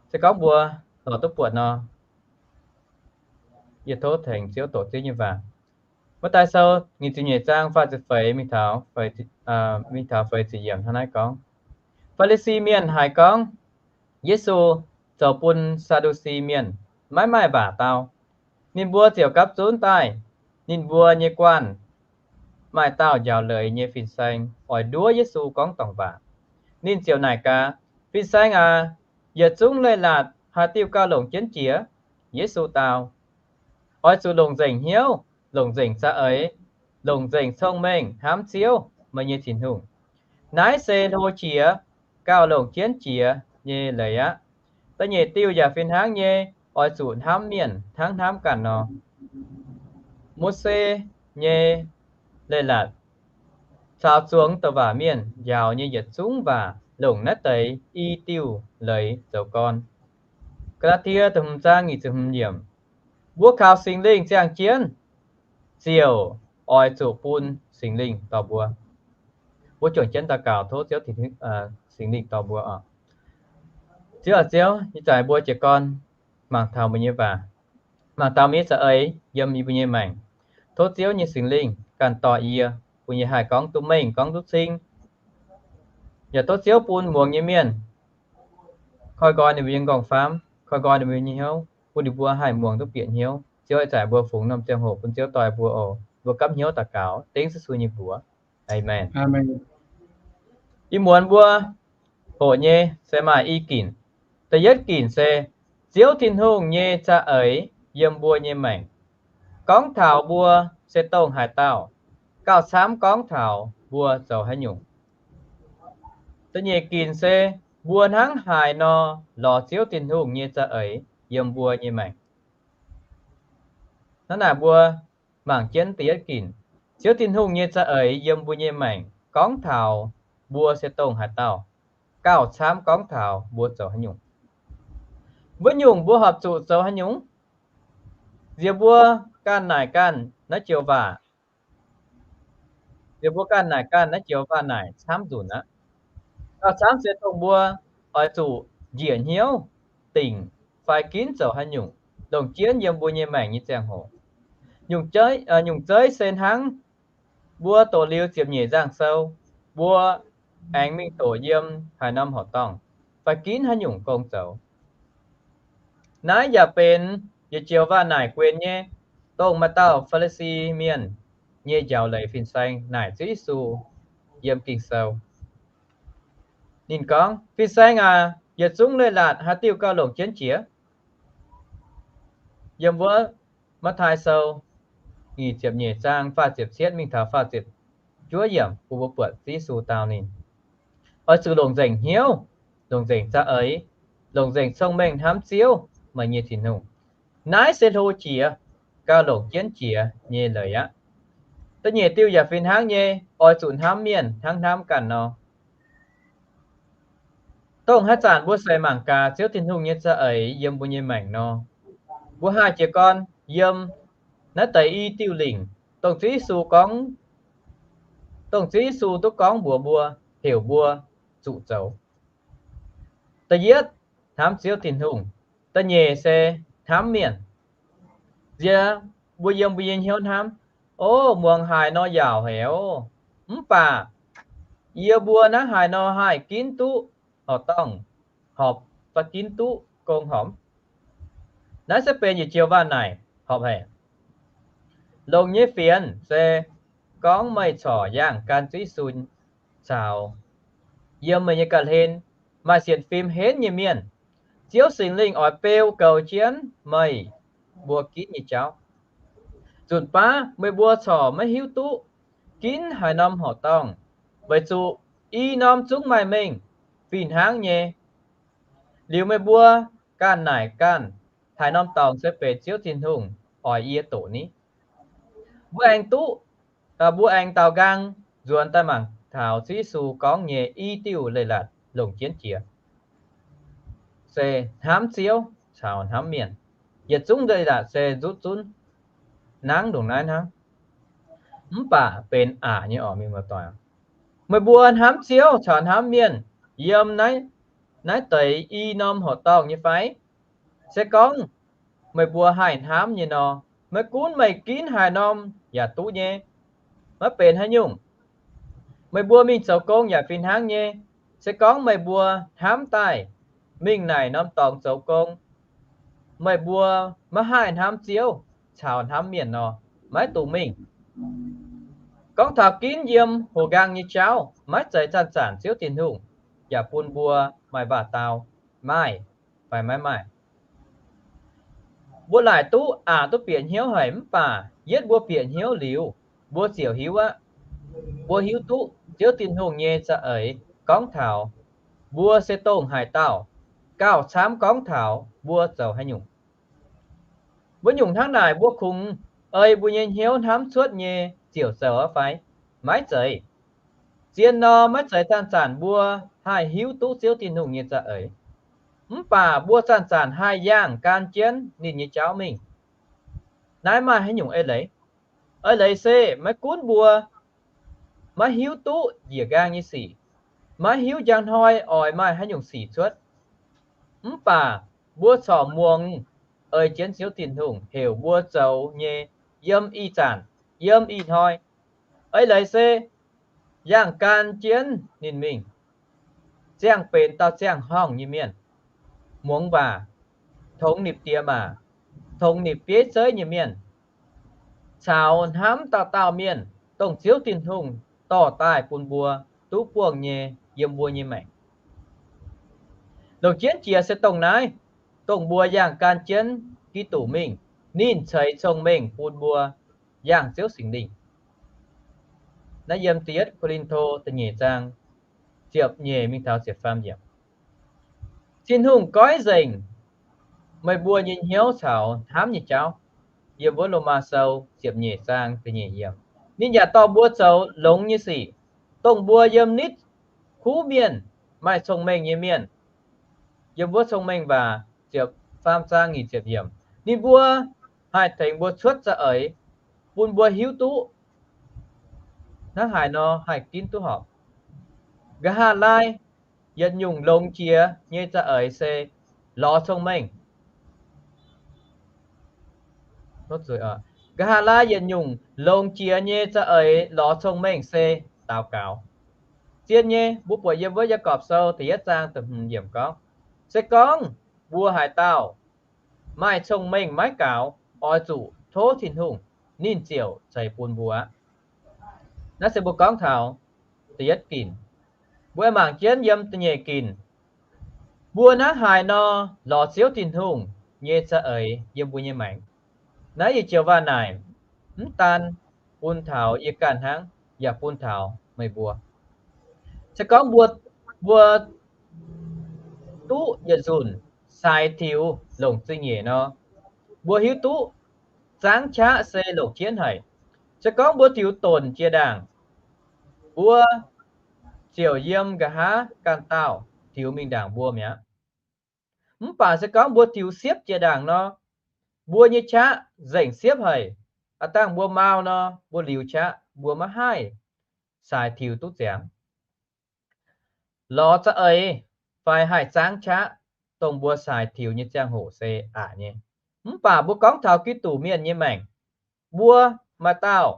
Se gorngv mbuo lorz duqv buatc nor, yie tov tengx Ziouv doqc Ziouv nyei waac. Matv^taai Sou nyic ziepc nyeic zaang faah ziepc feix mingh taux feix ziepc yiemc hnangv naaiv gorngv, Faa^li^si Mienh haiz gorngv Yesu zoux bun Saa^ndu^si Mienh maiv maaih waac dau, ninh mbuo ziouc gapv zunv daaih ninh mbuo nyei guanh maaih dauh njaaux leiz nyei fin-saeng oix nduov Yesu gorngv dorngc waac. Ninh ziouc naaic gaax, Fin-saeng aac, yietc zungv leiz-latc haaix diuh gauh longc jienv jiex? Yesu dau, Oix zuqc longc nzengc hnyouv, longc nzengc za'eix, longc nzengc cong-mengh hnamv Ziouv, meih nyei Tin-Hungh. Naaiv se hlo qiex gauh longc jienv jiex nyei leiz aqv. Da'nyeic diuh yaac fih hnangv nyei, oix zuqc hnamv mienh hnangv hnamv ganh nor. Mose nyei leiz-latc caux zuangx douc waac mienh njaaux nyei yietc zungv waac longc naaiv deix i diuh leiz zoux gorn. Gaa^laa^tie da'hmz zaang nyic ziepc hmz yiemc. Mbuo kaux Singx Lingh ziangh jienv, ziouc oix zuqc bun Singx Lingh dorh mbuo. Mbuo juangc jienv daux gaux tov Ziouv, Singx Lingh dorh mbuo oc. Ziouv aac Ziouv, ih zanc mbuo jiez gorn mangc taux meih nyei waac, mangc taux meih nyei za'eix yiem yie mbuo nyei maengc. Tov Ziouv nyei Singx Lingh ganh dorh yie, bun yie haih gorngv duqv mengh, gorngv duqv cing. Yaac tov Ziouv bun muangx nyei mienh koi nqoi ninh mbuo nyei nqorngv-famv, koi nqoi ninh mbuo nyei hnyouv, bun ninh mbuo haih muangx duqv bieqc hnyouv. Ziouv, ih zanc mbuo fungx norm ziangh hoc bun Ziouv dorh mbuo oc. Mbuo gapv hnyouv daux gaux dengv Yesu nyei mbuox. Aamen. Ih muonz mbuo hoqc nyei se maaih i ginc. Da'yietv ginc se Ziouv Tin-Hungh nyei za'eix yiem mbuo nyei maengc. Gorngv taux mbuo se dongh haaix dauh, gauh camv gorngv taux mbuo zoux haaix nyungc. Da'nyeic ginc se mbuo hnangv haaix nor lorz Ziouv Tin-Hungh nyei za'eix yiem mbuo nyei maengc. Hnangv naaic mbuo mangc jienv da'yietv ginc, Ziouv Tin-Hungh nyei za'eix yiem mbuo nyei maengc gorngv taux mbuo se dongh haaix dauh, gauh camv gorngv taux mbuo zoux haaix nyungc. Wuov nyungc mbuo horpc zuqc zoux haaix nyungc? Nziex mbuo ganh naaic ganh naaiv joux waac, Liuz mbuo ganh naaic ganh naaiv joux waac naaic camv nzunc aqv. Gauh camv se dongh mbuo oix zuqc njiec hnyouv dingc fai ginv zoux haaix nyungc longc jienv yiem mbuo nyei maengc nyei ziangh hoc. Nyungc zeiv se hnangv mbuo doqc liuz ziepc nyeic nzangc sou, mbuo aengx mingh doqc yiem haaix norm horqc dorngh fai ginv haaix nyungc gong zoux. Naaiv yaac benx yietc joux waac naaic guenx nyei, dongh maaih dauh Faa^li^si Mienh nyei njaaux leiz fin-saeng naaic Ziouv Yesu yiem Ging-Sou. Ninh gorngv, Fin-saeng aac, yietc zungv leiz-latc haaix diuh gauh longc jienv jiex? Yiem wuov Matv^taai Sou nyic ziepc nyeic zaang faah ziepc cietv mingh taux faah ziepc juov yiemc, bun mbuo buatc Ziouv Yesu dau ninh, Oix zuqc longc nzengc hnyouv, longc nzengc za'eix, longc nzengc cong-mengh hnamv Ziouv, meih nyei Tin-Hungh. Naaiv se hlo jiex, gauh longc jienv jiex nyei leiz aqv. Da'nyeic diuh yaac fih hnangv nyei, oix zuqc hnamv mienh hnangv hnamv ganh nor. Dongh haaix zanc mbuo se mangc gaax Ziouv Tin-Hungh nyei za'eix yiem mbuo nyei maengc nor, mbuo haih jiez gorn yiem naaiv deix i diuh lingc, dongh Ziouv Yesu gorngv, dongh Ziouv Yesu duqv gorngv mbuox mbuo, heuc mbuo zuqc zoux. Da'yietv, hnamv Ziouv Tin-Hungh. Da'nyeic se hnamv mienh. Nziex mbuo yiem mbuo nyei hnyouv hnamv, O, muangx haaix nor yaauc haic oc. Mv baac yie mbuo naaiv haaix nor haih ginv duqv horqc dorngh horpc fai ginv duqv gong horpc? Naaiv se benx yietc joux waac naaic horpc haic. Longx nyei fienx se gorngv meih corc yangh gan Ziouv Yesu caux yiem meih nyei ga'hlen maaih sienx fim henv nyei mienh. Ziouv Singx Lingh oix beu goux jienv meih mbuo ginv nyei jauv. Nzunc baav meih mbuo corc maiv hiuv duqv ginv haaix norm horqc dorngh, weic zuqc i norm zungv maaih mengh fih hnangv nyei. Liuz meih mbuo ganh naaic ganh, haaix norm dorngx se benx Ziouv Tin-Hungh oix yie doqc ni? Mbuo aengx duqv, mbuo aengx daaux nqaang nzuonx daaih mangc taux Ziouv Yesu gorngv nyei i diuh leiz-latc longc jienv jiex, se hnamv Ziouv caux hnamv mienh. Yietc zungv leiz-latc se nzutv zunv nangv ndongc naaiv hnangv. Mv baac benx aqc nyei oc, mienh muoz-doic. Meih mbuo hnamv Ziouv caux hnamv mienh yiem naaiv, naaiv deix i norm horqc dorngh nyei fai? Se gorngv meih mbuo haih hnamv nyei nor, maiv gunv meih ginv haaix norm yaac duqv nyei. Maiv benx haaix nyungc. Meih mbuo mingh zoux gong yaac fih hnangv nyei. Se gorngv meih mbuo hnamv daaih mingh naaic norm dorngx zoux gong, meih mbuo maiv haih hnamv Ziouv caux hnamv mienh nor, maiv dungx mingh. Gorngv taux ginv yiem hoc nqaang nyei jauv, maiv zeiz zanc-zanc Ziouv Tin-Hungh yaac bun mbuo maaih waac-dau maaih fai maiv maaih. Mbuo laaic duqv aqc duqv bieqc hnyouv haic mv baac yietv mbuo bieqc hnyouv liuz, mbuo ziouc hiuv aqv. Mbuo hiuv duqv Ziouv Tin-Hungh nyei za'eix gorngv taux mbuo se dongh haaix dauh, gauh camv gorngv taux mbuo zoux haaix nyungc. Mbuo nyungc hnangv naaic mbuo kungx ei mbuo nyei hnyouv hnamv cuotv nyei ziouc zoux aqv fai? Maiv zeiz. Zien nor, maiv zeiz zanc-zanc mbuo haih hiuv duqv Ziouv Tin-Hungh nyei za'eix. Mv baac mbuo zanc-zanc haih yangh gan jienv ninh nyei jauv mingh. Naaiv maaih haaix nyungc eix leiz? Eix leiz se maiv gunv mbuo maiv hiuv duqv njiec nqaang nyei sic, maiv hiuv njang hnoi oix maaih haaix nyungc sic cuotv, mv baac mbuo corc muangx ei jienv Ziouv Tin-Hungh heuc mbuo zoux nyei yiem ih zanc, yiem ih hnoi. Eix leiz se yangh gan jienv ninh mingh, ziangh benx dauh ziangh horngh nyei mienh, muangx waac, tongx nipc diex maac, tongx nipc bieiv zeiv nyei mienh, caux hnamv dauh dauh mienh, dongh Ziouv Tin-Hungh dorh daaih bun mbuo duqv buangh nyei yiem mbuo nyei maengc. Longc jienv jiex se dongh naaiv, dongh mbuo yangh gan jienv Giduc mingh, ninh ceix cong-mengh bun mbuo yangh Ziouv Singx Lingh. Naaiv yiem da'yietv Ko^lin^to da'nyeic zaang ziepc nyeic mingh taux ziepc faam yiemc. Tin-Hungh goiv nzengc meih mbuo nyei hnyouv caux hnamv nyei jauv. Yiem wuov Lomaa Sou ziepc nyeic zaang da'nyeic yiemc, ninh yaac dorh mbuo zoux longx nyei sic, dongh mbuo yiem nitv kuv mienh, maaih cong-mengh nyei mienh. Yiem wuov Cong-Mengh Waac ziepc faam zaang nyic ziepc yiemc, ninh mbuo haih tengx mbuo cuotv za'eix, bun mbuo hiuv duqv hnangv haaix nor haih ginv duqv horpc. Nqa'haav laai yietc nyungc longx jiex nyei za'eix se lorz cong-mengh. Nqa'haav laai yietc nyungc longx jiex nyei za'eix lorz cong-mengh se daux gaux. Zien nyei, mbuo buatc yiem wuov Yaagorpc Sou da'yietv zaang da'hmz yiemc gorngv, se gorngv mbuo haaix dauh maaih cong-mengh maiv gaux, oix zuqc tov Tin-Hungh, ninh ziouc ceix bun mbuo aqv. Naaiv se mbuo gorngv taux da'yietv ginc. Mbuo mangc jienv yiem da'nyeic ginc. Mbuo hnangv haaix nor lorz Ziouv Tin-Hungh nyei za'eix yiem mbuo nyei maengc? Naaiv yie joux waac naaic, mv daan bun taux yie ganh hnangv, yaac bun taux meih mbuo. Se gorngv mbuo, mbuo duqv yietc nzunc sai tiux longc zingh nyeic nor, mbuo hiuv duqv zaangv qaqv se longc jienv haic. Se gorngv mbuo tiux donc jiex ndaangc, mbuo ziouc yiem nqa'haav ganh dauh tiux mingh ndaangc mbuo mi'aqv. Mv baac se gorngv mbuo tiux siepv jiex ndaangc nor, mbuo nyei qaqv nzengc siepv haic. Aav dangh mbuo mau nor, mbuo liuz qaqv, mbuo maiv haih sai tiux duqv ziangx. Lorz za'eix fai haih zaangv qaqv dongh mbuo sai tiux nyei ziangh hoc se aqc nyei. Mv baac mbuo gorngv taux Giduc mienh nyei maengc, mbuo maaih dauh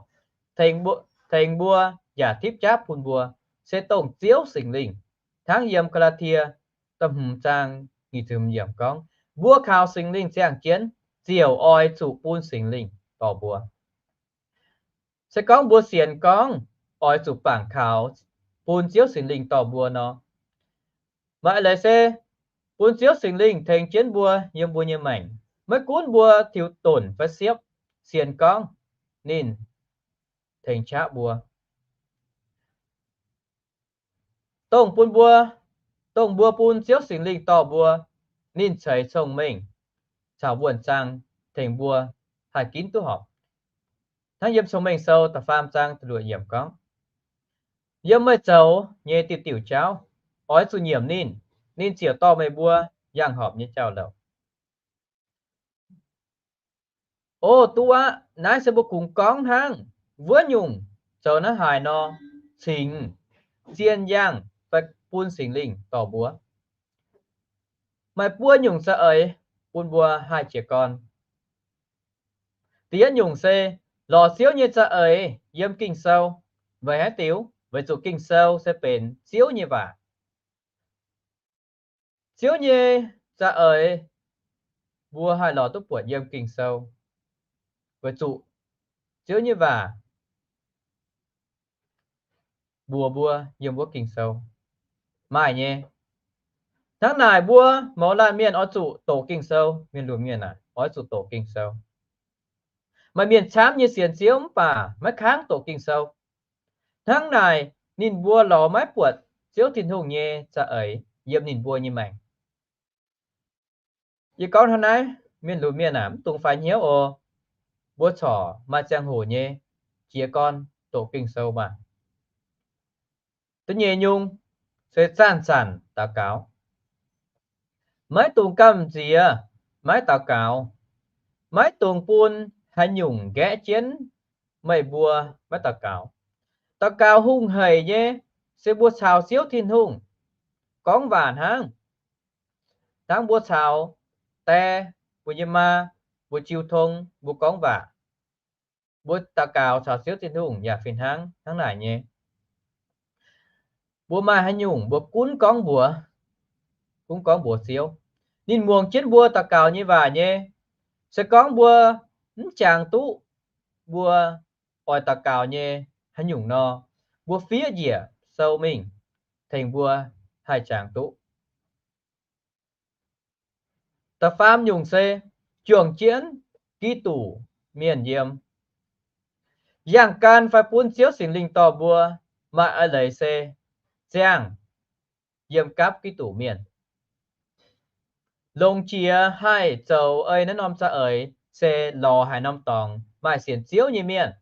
tengx mbuo yaac tipv jaav bun mbuo, se dongh Ziouv Singx Lingh. Hnangv yiem Gaa^laa^tie da'hmz zaang nyic ziepc hmz yiemc gorngv, mbuo kaux Singx Lingh ziangh jienv ziouc oix zuqc bun Singx Lingh dorh mbuo. Se gorngv mbuo sienx gorngv oix zuqc bangc kaux bun Ziouv Singx Lingh dorh mbuo nor, maaih leiz se bun Ziouv Singx Lingh tengx jienv mbuo yiem mbuo nyei maengc. Maiv gunv mbuo tiux donc fai siepv, sienx gorngv ninh tengx qaqv mbuo, dongh bun mbuo, dongh mbuo bun Ziouv Singx Lingh dorh mbuo, ninh ceix cong-mengh caux wuonh zaang tengx mbuo haih ginv duqv horpc. Hnangv yiem Cong-Mengh Sou da'faam zaang da'luoqc yiemc gorngv, yiem meih zoux nyei diuh diuh jauv oix zuqc nyiemc ninh, ninh ziouc dorh meih mbuo yangh horpc nyei jauv-louc. O duqv aqv. Naaiv se mbuo kungx gorngv hnangv. Wuov nyungc zoux hnangv haaix nor cingx zien yangh fai bun Singx Lingh dorh mbuo. Maaih buo nyungc za'eix bun mbuo haih jiez gorn. Da'yietv nyungc se lorz Ziouv nyei za'eix yiem Ging-Sou. Weic haaix diuc? Weic zuqc Ging-Sou se benx Ziouv nyei waac. Ziouv nyei za'eix mbuo haih lorz duqv buatc yiem Ging-Sou, weic zuqc Ziouv nyei waac mbuox mbuo yiem wuov Ging-Sou maaih nyei. Hnangv naaic mbuo mouz laanh mienh oix zuqc doqc Ging-Sou. Mienh lunx mienh aah, oix zuqc doqc Ging-Sou. Maaih mienh camv nyei sienx Ziouv mv baac maiv kangv doqc Ging-Sou. Hnangv naaic ninh mbuo lorz maiv buatc Ziouv Tin-Hungh nyei za'eix yiem ninh mbuo nyei maengc. Yie gorngv hnangv naaiv, mienh lunx mienh aah, mv dungx faix hnyouv oc. Mbuo corc maaih ziangh hoc nyei jiez gorn doqc Ging-Sou maah. Da'nyeic nyungc se zanc-zanc daux gaux. Maiv dungx gamh nziex maiv daux gaux. Maiv dungx bun haaix nyungc nqaeqv jienv meih mbuo maiv daux gaux. Daux gaux hungh haic nyei se mbuo caux Ziouv Tin-Hungh gorngv waac hnangv. Hnangv mbuo caux die, mbuo nyei maa, mbuo jiu tong, mbuo gorngv waac. Mbuo daux gaux caux Ziouv Tin-Hungh yaac fih hnangv hnangv naaic nyei. Mbuo maaih haaix nyungc mbuo gunv gorngv mbuox, gunv gorngv mbuox Ziouv. Ninh muangx jienv mbuo daux gaux nyei waac nyei. Se gorngv mbuo mv jangx duqv mbuo oix daux gaux nyei haaix nyungc nor, mbuo fiev njiec sou mingh tengx mbuo haih jangx duqv. Da'faam nyungc se juangc jienv Giduc mienh yiem. Yangh gan fai bun Ziouv Singx Lingh dorh mbuo maaih a'leiz se ziangh yiem gapv Giduc mienh. Longx jiex haih zoux ei naaiv norm za'eix se lorz haaix norm dorngx maaih sienx Ziouv nyei mienh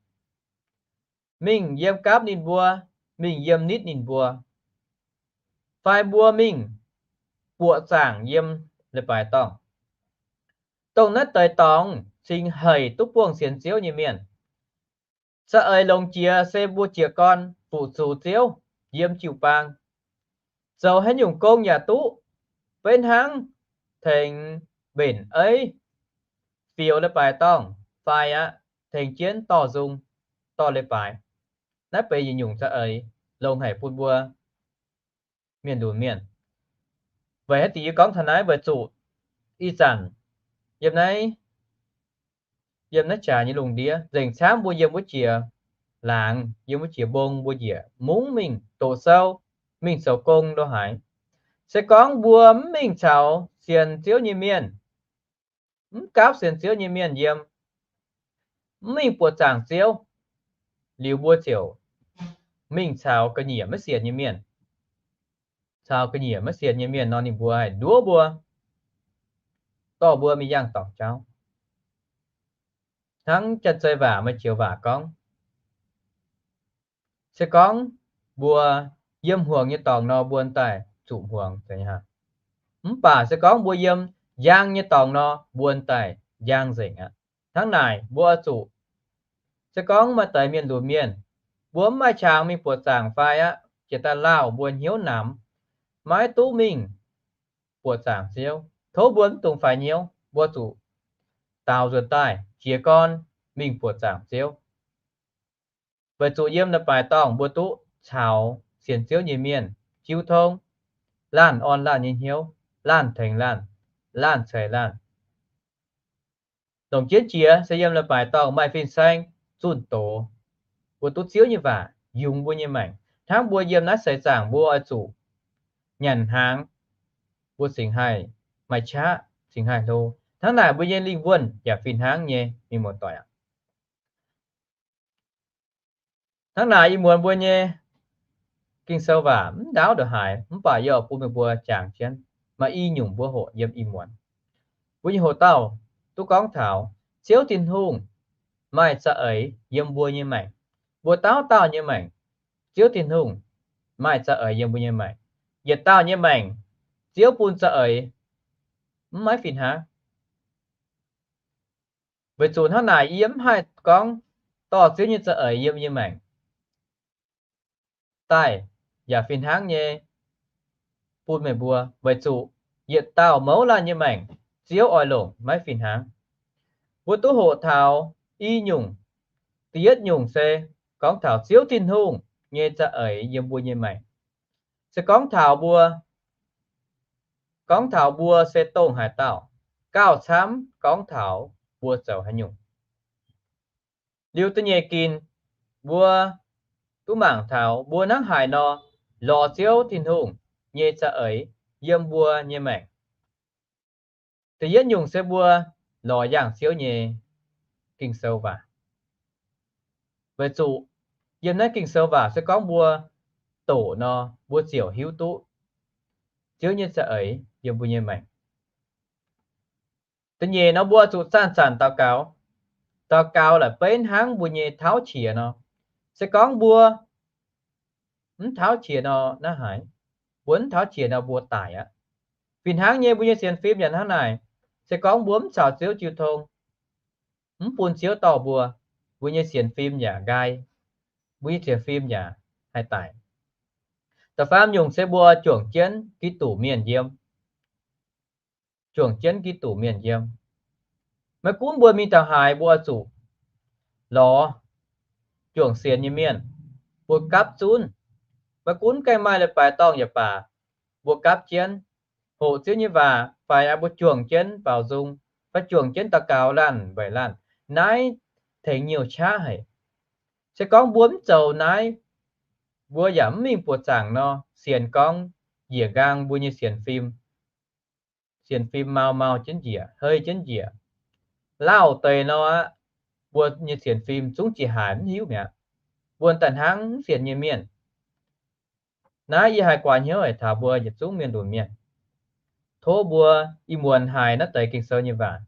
mingh yiem gapv ninh mbuo, mingh yiem nitv ninh mbuo, fai mbuo mingh buoqc zaangc yiem leiz-baaix dorngh. Dongh naaiv deix dorngx cingx hec duqv buangh sienx Ziouv nyei mienh. Za'eix longc jiex se mbuo jiez gorn fu-sux Ziouv yiem jiu-baang, zoux haaix nyungc gong yaac duqv, beiv hnangv tengx mbenc eiv, fioux leiz-baaix dorngh fai aqv, tengx jienv dorh nzung, dorh leiz-baaix. Naaiv benx yietc nyungc za'eix longc haic bun mbuo mienh lunx mienh. Weic haaix diuc yie gorngv taux naaiv? Weic zuqc ih zanc yiem naaiv, yiem naaiv jaax nyei lungh ndiev nzengc camv mbuo yiem wuov jiex laangz, yiem wuov jiex mbong, mbuo njiec mungv mingh doqc sou, mingh zoux gong ndo haaix. Se gorngv mbuo mv mingh caux sienx Ziouv nyei mienh, mv gaapv sienx Ziouv nyei mienh yiem, mv mingh buoqc zaangc Ziouv, liuz mbuo ziouc mingh caux ga'nyiec maiv sienx nyei mienh. Caux ga'nyiec maiv sienx nyei mienh nor, ninh mbuo haih nduov mbuo, dorh mbuo mingh yangh dorngc jauv. Hnangv Janx-Zei Waac maaih joux waac gorngv, se gorngv mbuo yiem hmuangx nyei dorngx nor, mbuo daaih zuqc hmuangx. Mv baac se gorngv mbuo yiem njang nyei dorngx nor, mbuo daaih njang nzengc aqv. Hnangv naaic mbuo oix zuqc, se gorngv maaih deix mienh lunx mienh, mbuo mv maaih qangx mingh buoqc zaangc fai aqv, jiex daaih lauh mbuo hnyouv namx, maiv duqv mingh buoqc zaangc Ziouv. Tov mbuo mv dungx faix hnyouv, mbuo zuqc daaux nzuonx daaih jiez gorn mingh buoqc zaangc Ziouv. Weic zuqc yiem leiz-baaix dorngh mbuo duqv caux sienx Ziouv nyei mienh jiu tong, laanh orn laanh nyei hnyouv, laanh tengx laanh, laanh ceix laanh. Longc jienv jiex se yiem leiz-baaix dorngh maaih fin-saeng zunh doz, mbuo duqv Ziouv nyei waac yungz mbuo nyei maengc. Hnangv mbuo yiem naaiv seix zaangc mbuo oix zuqc nyanc hnaangx, mbuo cingx haih maaih qaqv, cingx haih hlo. Hnangv naaic mbuo nyei lingh wuonh yaac fih hnangv nyei, mienh muoz-doic aac. Hnangv naaic ih muonz mbuo nyei Ging-Sou waac mv ndaauv ndongc haaix, mv baac yie oix bun meih mbuo jangx jienv. Maaih i nyungc mbuo hoqc yiem ih muonz. Mbuo nyei hoc-dauh duqv gorngv taux Ziouv Tin-Hungh maaih za'eix yiem mbuo nyei maengc. Mbuo dauh dauh nyei maengc, Ziouv Tin-Hungh maaih za'eix yiem mbuo nyei maengc. Yietc dauh nyei maengc, Ziouv bun za'eix mv maiv fih hnangv. Weic zuqc hnangv naaic yie mv haih gorngv dorh Ziouv nyei za'eix yiem yie nyei maengc daaih yaac fih hnangv nyei bun meih mbuo, weic zuqc yietc dauh mouz laanh nyei maengc Ziouv oix longc maiv fih hnangv. Mbuo duqv hoqc taux i nyungc. Da'yietv nyungc se gorngv taux Ziouv Tin-Hungh nyei za'eix yiem mbuo nyei maengc. Se gorngv taux mbuo, gorngv taux mbuo se dongh haaix dauh, gauh camv gorngv taux mbuo zoux haaix nyungc. Liuz da'nyeic ginc, mbuo duqv mangc taux mbuo hnangv haaix nor lorz Ziouv Tin-Hungh nyei za'eix yiem mbuo nyei maengc. Da'yietv nyungc se mbuo lorz yangh Ziouv nyei Ging-Sou waac. Weic zuqc yiem naaiv Ging-Sou waac se gorngv mbuo doqc nor, mbuo ziouc hiuv duqv Ziouv nyei za'eix yiem mbuo nyei maengc. Da'nyeic nor, mbuo zuqc zanc-zanc daux gaux. Daux gaux la'beiv hnangv mbuo nyei tauv qiex nor. Se gorngv mbuo mv tauv qiex nor, naaiv haaix, mbuo mv tauv qiex nor mbuo daic aqv. Fih hnangv nyei mbuo nyei sienx fim yaac hnangv naaic. Se gorngv mbuo mv caux Ziouv jiu tong, mv bun Ziouv dorh mbuo, mbuo nyei sienx fim yaac nqaai, mbuo nyei sienx fim yaac haih daic. Da'faam nyungc se mbuo juangc jienv Giduc mienh yiem. Juangc jienv Giduc mienh yiem. Maiv gunv mbuo mingh taux haaix, mbuo oix zuqc lorz juangc sienx nyei mienh, mbuo gapv zunv. Maiv gunv gaengh maaih leiz-baaix dorngh yaac baac, mbuo gapv jienv hoqc Ziouv nyei waac fai aqv, mbuo juangc jienv baaux nzung fai juangc jienv daux gaux laanh weic laanh. Naaiv tengx nyouh qaqv haic. Se gorngv mbuo mv zoux naaiv, mbuo yaac mv mingh buoqc zaangc nor, sienx gorngv njiec nqaang mbuo nyei sienx fim, sienx fim mau mau jienv njiec, hei jienv njiec, lauh deix nor aqv, mbuo nyei sienx fim zungv jiex haaix mv hiuv mi'aqv. Mbuo daaih hnangv mv sienx nyei mienh. Naaiv yie haih guaax hnyouv haic taux mbuo yietc zungv mienh lunx mienh. Tov mbuo ih muonz haiz naaiv deix Ging-Sou nyei waac,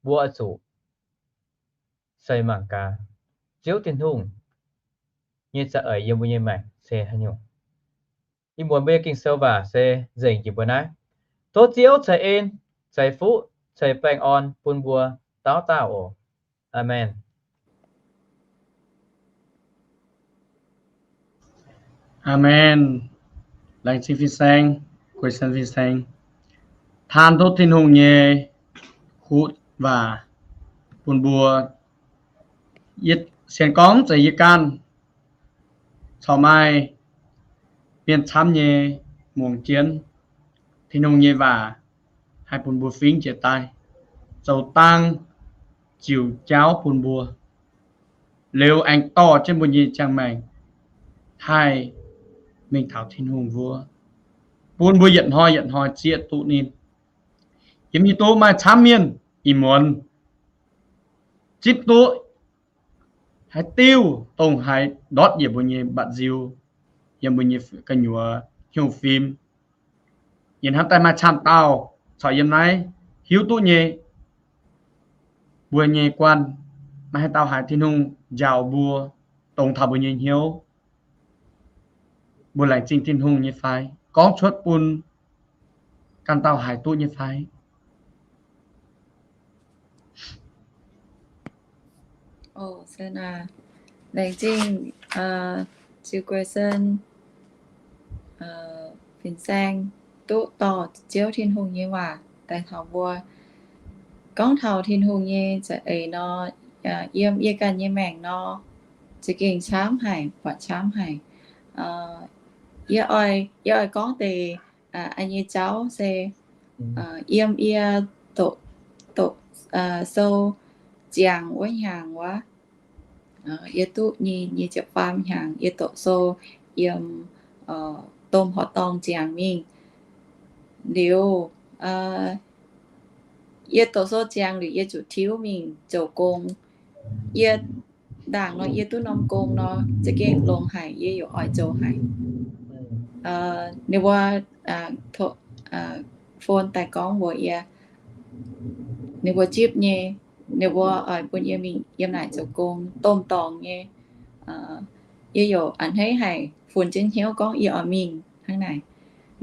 mbuo oix zuqc seix mangc gaax Ziouv Tin-Hungh nyei za'eix yiem mbuo nyei maengc se haaix nyungc. Ih muonz mbuo nyei Ging-Sou waac se nzengc jiex mbuo naaiv. Tov Ziouv ceix en, ceix fuqv, ceix baengh orn bun mbuo dauh dauh oc. Aamen. Aamen. Laengz zingh fin-saeng, guei sen fin-saeng, taan duqv Tin-Hungh nyei kuv waac bun mbuo. Yie sienx gorngv zeiz yie ganh corc maaih mienh camv nyei muangx jienv Tin-Hungh nyei waac haih bun mbuo fingx jiez daaih, zoux dang ziux jaauv bun mbuo, liuz aengx dorh jienv mbuo nyei ziangh maengc haih mingh taux Tin-Hungh wuov, bun mbuo yietc hnoi yietc hnoi zieqv duqv ninh. Yiem haaix duqv maaih camv mienh ih muonz zipv duqv haaix diuh dongh haih ndortv yie mbuo nyei mba'nziu, yiem mbuo nyei gu'nyuoz hnyouv fim. Yie hnamv daaih maaih camv dauh corc yiem naaiv hiuv duqv nyei, mbuo nyei guanh, maaih haaix dauh haiz Tin-Hungh njaaux mbuo, dongh taux mbuo nyei hnyouv, mbuo laengz zingh Tin-Hungh nyei fai? Gorngv cuotv bun ganh dauh haiz duqv nyei fai? Laengz zingh Ziux Guei Sen fin-saeng duqv dorh Ziouv Tin-Hungh nyei waac daaih taux mbuo. Gorngv taux Tin-Hungh nyei za'eix nor, yiem yie ganh nyei maengc nor, za'gengh camv haic, buatc camv haic. Yie oix, yie oix gorngv deix nyei jauv se yiem yie doqc, doqc sou ziangx wuov hnyangx wuov, yie duqv nyei, nyei ziepc faam hnyangx, yie doqc sou yiem domh horqc dorngh ziangx mingh. Liuz, yie doqc sou ziangx liuz, yie zuqc tiuv mingh zoux gong. Yie ndaangc nor, yie duqv norm gong nor, za'gengh longx haic, yie yaac oix zoux haic. Ninh mbuo phone daaih gorngv mbuox yie, ninh mbuo zipv nyei, ninh mbuo oix bun yie mingh yiem naaic zoux gong, domh dorngx nyei. Yie yaac a'hneiv haic, funx jienv hnyouv gorngv yie oix mingh hnangv naaic.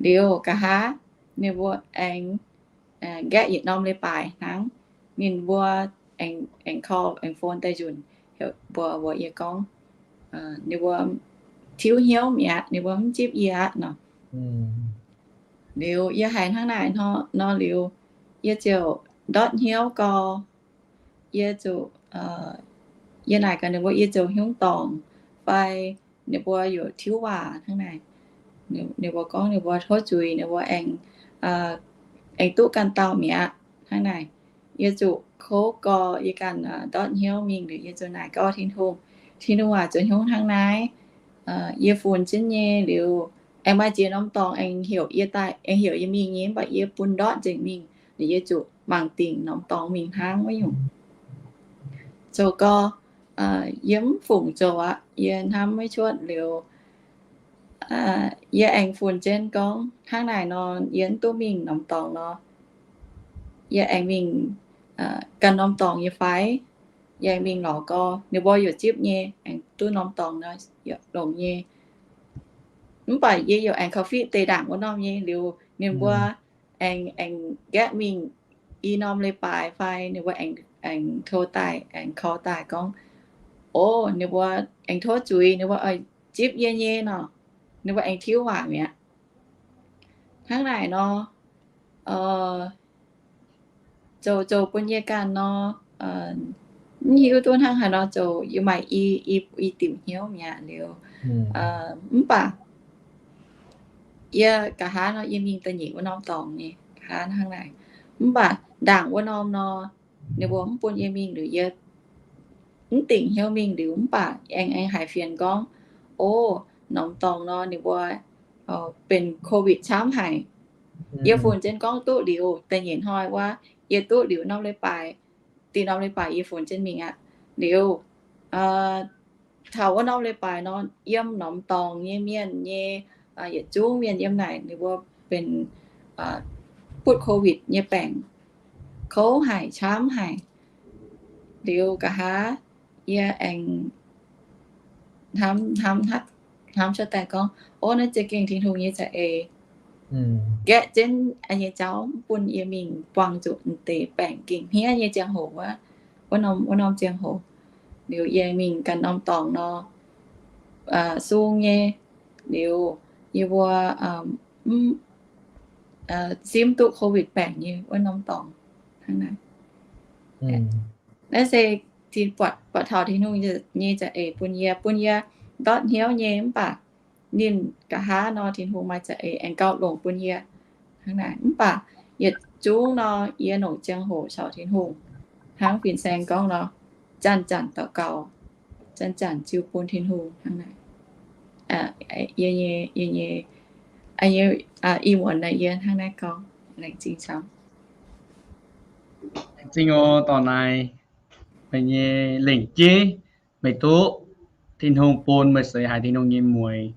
Liuz nqa'haav ninh mbuo aengx nqaeqv yietc norm leiz-baaix hnangv. Ninh mbuo aengx, aengx call, aengx phone daaih nzunc, heuc mbuox, mbuox yie gorngv, ninh mbuo tiuv hnyouv mi'aqv, ninh mbuo mv zipv yie aqv nor. Liuz yie haiz hnangv naaic nor liuz, yie ziouc ndortv hnyouv gau. Yie zuqc, yie naaic gaax ninh mbuo yie zoux hnyouv dorngc fai ninh mbuo yaac tiuv waac hnangv naaic. Ninh mbuo gorngv ninh mbuo tov zuiz, ninh mbuo aengx, aengx duqv ganh dauh mi'aqv hnangv naaic. Yie zuqc kouv gau, yie ganh ndortv hnyouv mingh liuz, yie zuqc naaic gau Tin-Hungh, Tin-Hungh aac, zoux hnyouv hnangv naaiv, yie funx jienv nyei liuz, aengx maaih ziex norm dorngx aengx heuc yie daaih, aengx heuc yie mingh nyei, mv baac yie bun ndortv nzengc mingh, liuz yie zuqc mangc dingc norm dorngx mingh hnangv wuov nyungc. Zoux gau, yie mv fungc zoux aqv, yie hnamv maiv cuotv liuz, yie aengx funx jienv gorngv hnangv naaic nor, yie mv duqv mingh norm dorngx nor, yie aengx mingh ganh norm dorngx nyei fai? Yie aengx mingh lorz gau, ninh mbuo yaac zipv nyei, aengx duqv norm dorngx nor, yaac longx nyei. Mv baac yie yaac aengx korv-fiqv deix ndaangc wuov norm nyei liuz, ninh mbuo aengx, aengx nqaeqv mingh i norm leiz-baaix fai ninh mbuo aengx, aengx tov daaih, aengx call daaih gorngv, o, ninh mbuo aengx tov zuiz, ninh mbuo oix zipv yie nyei nor, ninh mbuo aengx tiuv waac mi'aqv. Hnangv naaic nor, zoux, zoux bun yie ganh nor, mv hiuv duqv hnangv haaix nor zoux, yie maaih i, i, i diuc hnyouv mi'aqv liuz. Mv baac yie nqa'haav nor, yie mingh da'nyeic wuov norm dorngx nyei, nqa'haav hnangv naaic. Mv baac ndaangc wuov norm nor, ninh mbuo mv bun yie mingh liuz, yie mv dingc hnyouv mingh liuz, mv baac aengx, aengx haiz fienx gorngv, o, norm dorngx nor ninh mbuo benx COVID camv haic. Yie funx jienv gorngv duqv liuz, da'nyeic hnoi wuov, yie duqv liuz norm leiz-baaix, da'nyeic norm leiz-baaix yie funx jienv mingh aqv. Liuz, taux wuov norm leiz-baaix nor, yiem norm dorngx nyei mienh nyei, yietc zungv mienh yiem naaic ninh mbuo benx butv COVID nyei baengc, kouv haic, camv haic. Liuz nqa'haav yie aengx hnamv, hnamv, hnamv cuotv daaih gorngv, o, naaiv za'gengh Tin-Hungh nyei za'eix. Nqaeqv jienv nyei jauv mv bun yie mingh buangh zuqc deix baengc gengh hniev nyei ziangh hoc wuov, wuov norm, wuov norm ziangh hoc. Liuz yie mingh ganh norm dorngx nor, sung nyei, liuz yie mbuo mv simv duqv COVID baengc nyei wuov norm dorngx hnangv naaic. Naaiv se buatc, buatc taux Tin-Hungh nyei za'eix bun yie, bun yie ndortv hnyouv nyei, mv baac ninh nqa'haav nor Tin-Hungh maaih za'eix aengx gauh longx bun yie hnangv naaic. Mv baac yietc zungv nor yie longc ziangh hoc caux Tin-Hungh, hnangv fin-saeng gorngv nor, zanc-zanc daux gaux, zanc-zanc ziux bun Tin-Hungh hnangv naaic. Yie nyei, yie nyei, ih muonz naaic yie hnangv naaiv gorngv. Laengz zingh camv. Laengz zingh oc. Dorh naaic meih nyei lengc jeiv, meih duqv Tin-Hungh bun meih seix haiz Tin-Hungh nyei mueiz.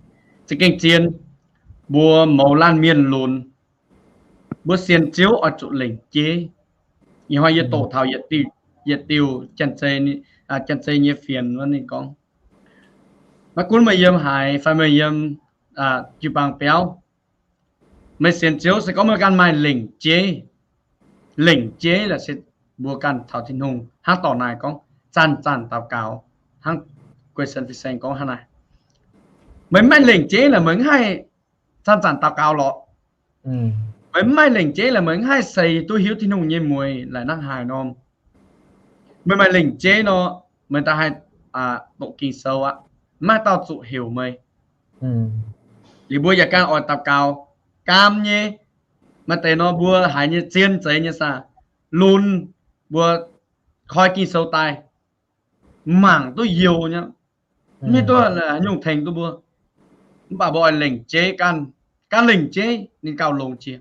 Za'gengh zien, mbuo mouz laanh mienh lunx, mbuo sienx Ziouv oix zuqc lengc jeiv. Ih hnoi yie doqc taux yietc diuh, yietc diuh Janx-Zei nyei fienx wuov ninh gorngv, maiv gunv meih yiem haaix fai meih yiem jiu-baang biauv, meih sienx Ziouv se gorngv meih ganh maaih lengc jeiv. Lengc jeiv laaix se mbuo ganh taux Tin-Hungh hnangv dorc naaic gorngv zanc-zanc daux gaux, hnangv Guei Sen Fin Saeng gorngv hnangv naaic. Meih mv maaih lengc jeiv laaix meih mv haih zanc-zanc daux gaux lorqc. Meih mv maaih lengc jeiv laaix meih mv haih seix duqv hiuv Tin-Hungh nyei mueiz laaix hnangv haaix norm. Meih maaih lengc jeiv nor, meih daaih haih doqc Ging-Sou aqv. Mv maaih dauh zuqc heuc meih. Liuz mbuo yaac ganh oix daux gaux gaam nyei. Maaih deix nor mbuo haiz nyei zien zeiz nyei saah, lunx, mbuo koi Ging-Sou daaih mangc duqv youx nyei, mv hiuv duqv haaix nyungc tengx duqv mbuo. Mv baac mbuo oix lengc jeiv ganh, ganh lengc jeiv ninh gauh longx jiex.